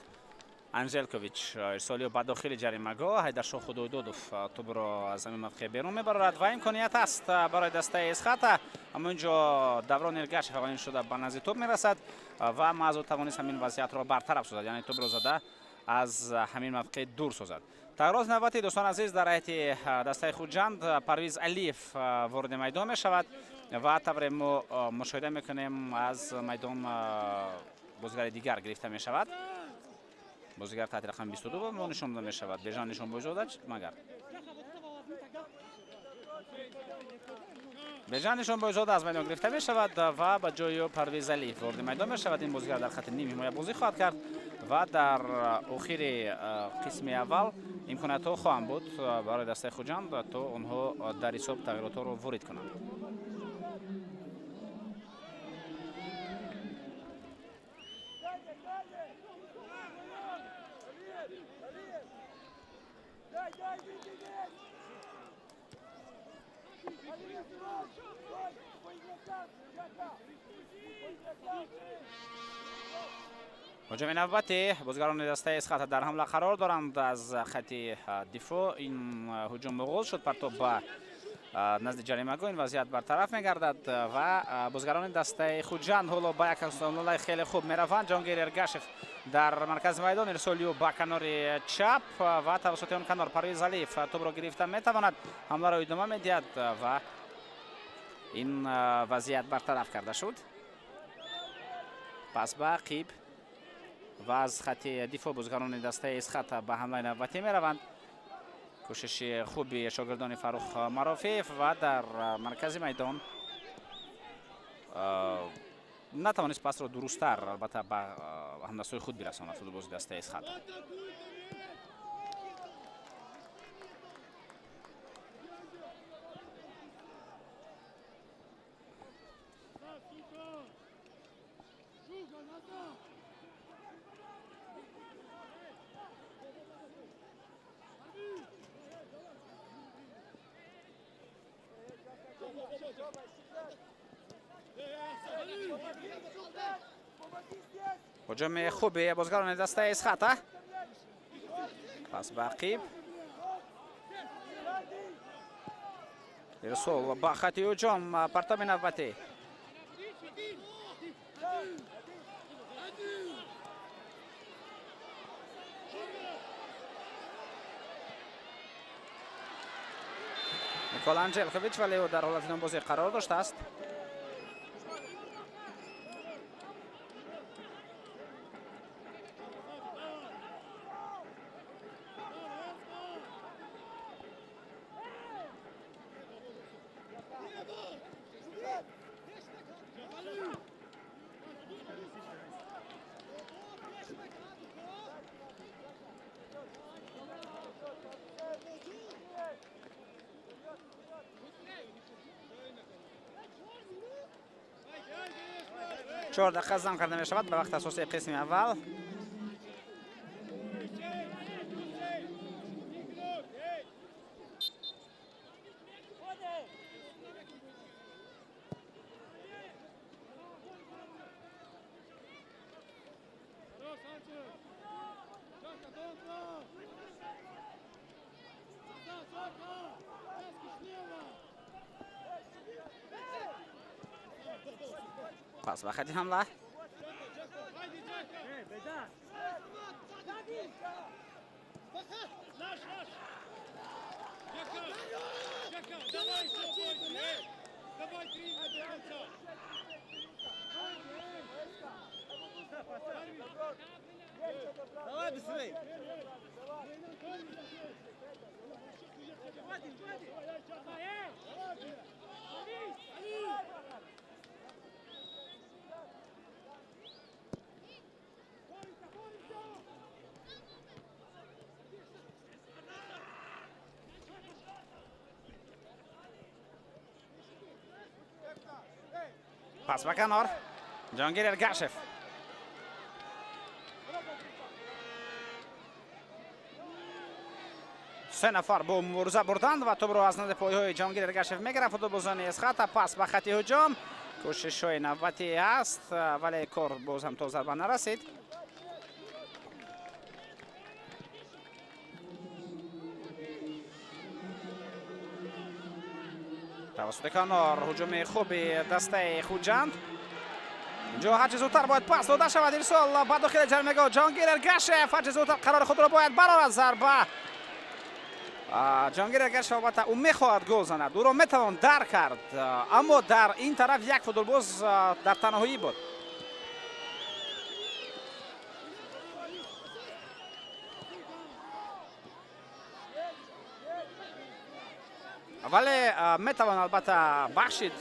Анжелкович ирсолиё ба дохили ҷаримагоҳ. Ҳайдаршоҳ Худойдодов тӯбро аз ҳамин мавқеъ берун мебарорад ва имконият аст барои дастаи Эсхата. Аммо инҷо Даврон Эргашев аввалин шуда ба назди тӯб мерасад ва маъзу тавонист ҳамин вазъиятро бартараф созад, яъне тӯбро зада аз ҳамин мавқеъ дур созад. Тағйироти навбатӣ, дӯстони азиз, дар ҳайати дастаи Хуҷанд Парвиз Алиев вориди майдон мешавад ва тавре мо мушоҳида мекунем, аз майдон бозигари дигар гирифта мешавад. Бозигар таҳти рақами 22 мо нишон дода мешавад. Бежан Нишонбойзода, магар Бежан Нишонбойзода аз майдон гирифта мешавад ва ба ҷои ӯ Парвиз Алиев вориди майдон мешавад. Ин бозигар дар хати ним ҳимоя бозӣ хоҳад кард ва дар охири қисми аввал имкониятҳо хоҳанд буд барои дастаи Хуҷанд, то онҳо дар ҳисоб тағйиротҳоро ворид кунанд. Ҳуҷуми навбатӣ, бозигарони дастаи Эсхата дар ҳамла қарор доранд. Аз хати дифоъ ин ҳуҷум оғоз шуд. Партоб ба назди ҷаримагоҳ, ин вазъият бартараф мегардад ва бозигарони дастаи Хуҷанд ҳоло ба як ҳамлаи хеле хуб мераванд. Ҷонгир Эргашев дар маркази майдон, ирсоли ӯ ба канори чап ва тавассути он канор Парвиз Алиев тӯбро гирифта метавонад, ҳамларо идома медиҳад ва ин вазъият бартараф карда шуд. Пас ба ақиб ва аз хати дифоъ бозигарони дастаи Эсхата ба ҳамлаи навбатӣ мераванд. Кӯшиши хуби шогирдони Фаррух Марофеев ва дар маркази майдон натавонист пасро дурусттар албатта ба ҳамдастҳои худ бирасонад футболбози дастаи Эсхата. Ҳуҷуми хуби бозигарони дастаи Эсхата. Пас ба ақиб, ирсол ба хати ҳуҷум, партоби навбатӣ. Никола Анҷелкович, вале ӯ дар ҳолати номбозӣ қарор доштааст. 4 дақиқа зам карда мешавад ба вақти асосии қисми аввал. Пас ба хати ҳамла. Пас ба канор, Ҷонгир Эргашев. Се нафар бо мубориза бурданд ва тӯбро аз назди пойҳои Ҷонгир Эргашев мегирад футболбозони Эсхата. Пас ба хати ҳуҷум, кӯшишҳои навбатӣ аст, вале кор боз ҳам то зарба нарасид. Тавассути канор ҳуҷуми хуби дастаи Хуҷанд. Инҷо ҳарчи зудтар бояд пас дода шавад. Ирсол ба дохили ҷаримагоҳ, Ҷонгир Эргашев ҳарчи зудтар қарори худро бояд барорад. Зарба. Ҷонгир Эргашев албатта ӯ мехоҳад гол занад, ӯро метавон дар кард, аммо дар ин тараф як футболбоз дар танҳоӣ буд. Вале метавон албатта бахшид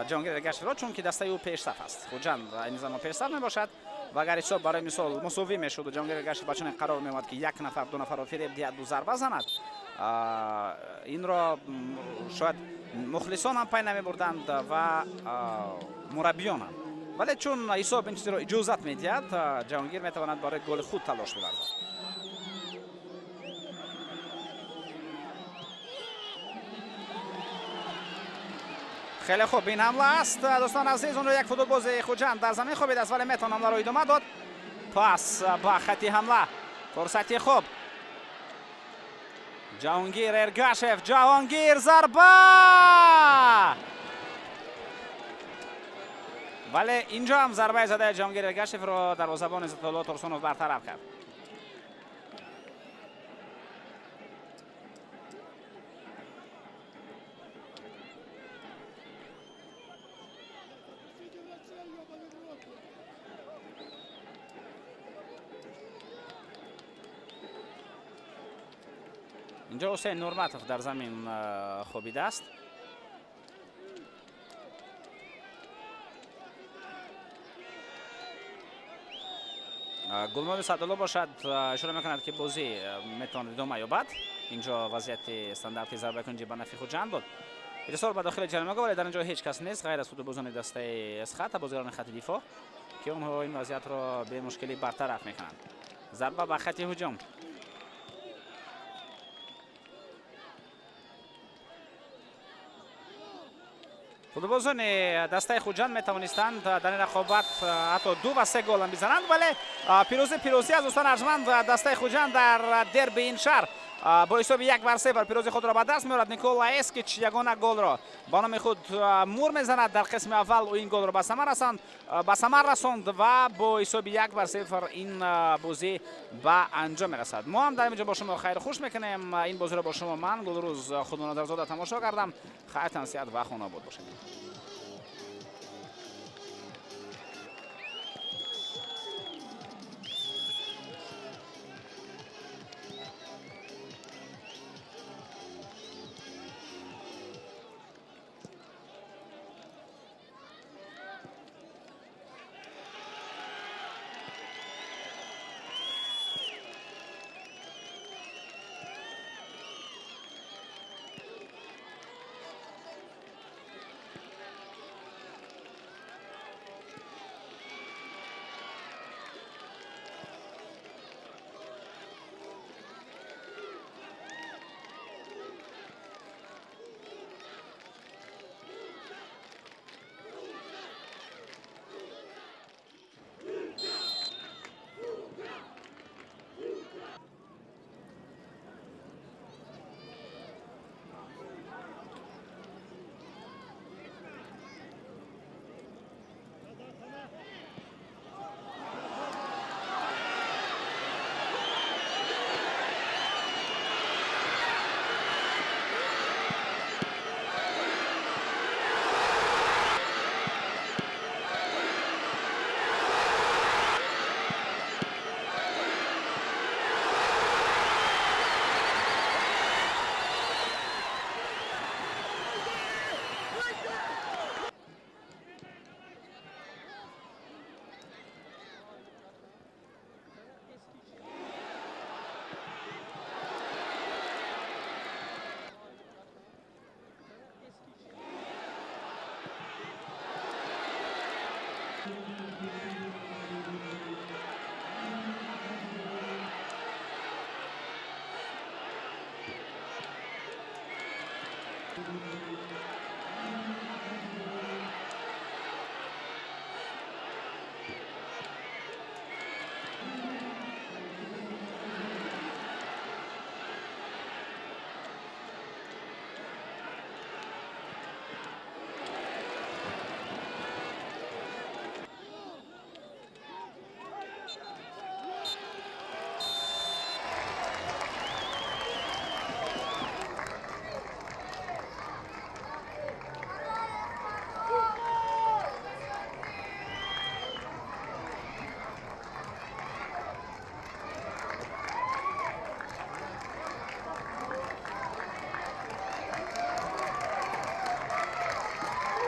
Ҷонгир Эргашевро, чунки дастаи ӯ пешсаф аст. Хуҷанд ин замон пешсаф мебошад ва агар ҳисоб барои мисол мусовӣ мешуду Ҷонгир Эргашев ба чунин қарор меомад, ки як нафар ду нафарро фиреб диҳад, ду зарба занад, инро шояд мухлисон ҳам пай намебурданд ва мураббиён ҳам. Вале чун ҳисоб ин чизро иҷозат медиҳад, Ҷонгир метавонад барои голи худ талош биварзад. Хеле хуб ин ҳамла аст, дӯстон азиз. Онро як футболбози Хуҷанд дар замин хобидааст, вале метавон ҳамларо идома дод. Пас ба хати ҳамла. Фурсати хуб. Ҷаҳонгир Эргашев. Ҷаҳонгир зарба! Вале инҷо ҳам зарбаи задаи Ҷаҳонгир Эргашевро дарвозабон Иззатулло Турсунов бартараф кард. Инҷо Ҳусейн Нурматов дар замин хобидааст. Гулмоди Саъдулло бошад ишора мекунад, ки бозӣ метавонад идома ёбад. Инҷо вазъияти стандарти зарбакунҷӣ ба нафи Хуҷанд буд. Ирсол ба дохили ҷаримагоҳ, вале дар инҷо ҳеҷ кас нест ғайр аз футболбозони дастаи Эсхата, бозигарони хати дифоъ, ки онҳо ин вазъиятро бемушкилӣ бартараф мекунанд. Зарба ба хати ҳуҷум. Футболбозони дастаи Хуҷанд метавонистанд дар ин рақобат ҳатто 2 ва 3 гол ҳам бизананд, вале пирӯзӣ аз дӯстон арҷманд дастаи Хуҷанд дар дерби ин шаҳр бо ҳисоби 1-0 пирӯзии худро ба даст меорад. Никола Эскич ягона голро ба номи худ мур мезанад. Дар қисми аввал ӯ ин голро ба самар расонд ва бо ҳисоби 1-0 ин бозӣ ба анҷом мерасад. Мо ҳам дар ин ҷо бо шумо хайру хуш мекунем. Ин бозиро бо шумо ман Гулрӯз Худоназарзода тамошо кардам. Хайр, тансиҳат ва хонаобод бошед.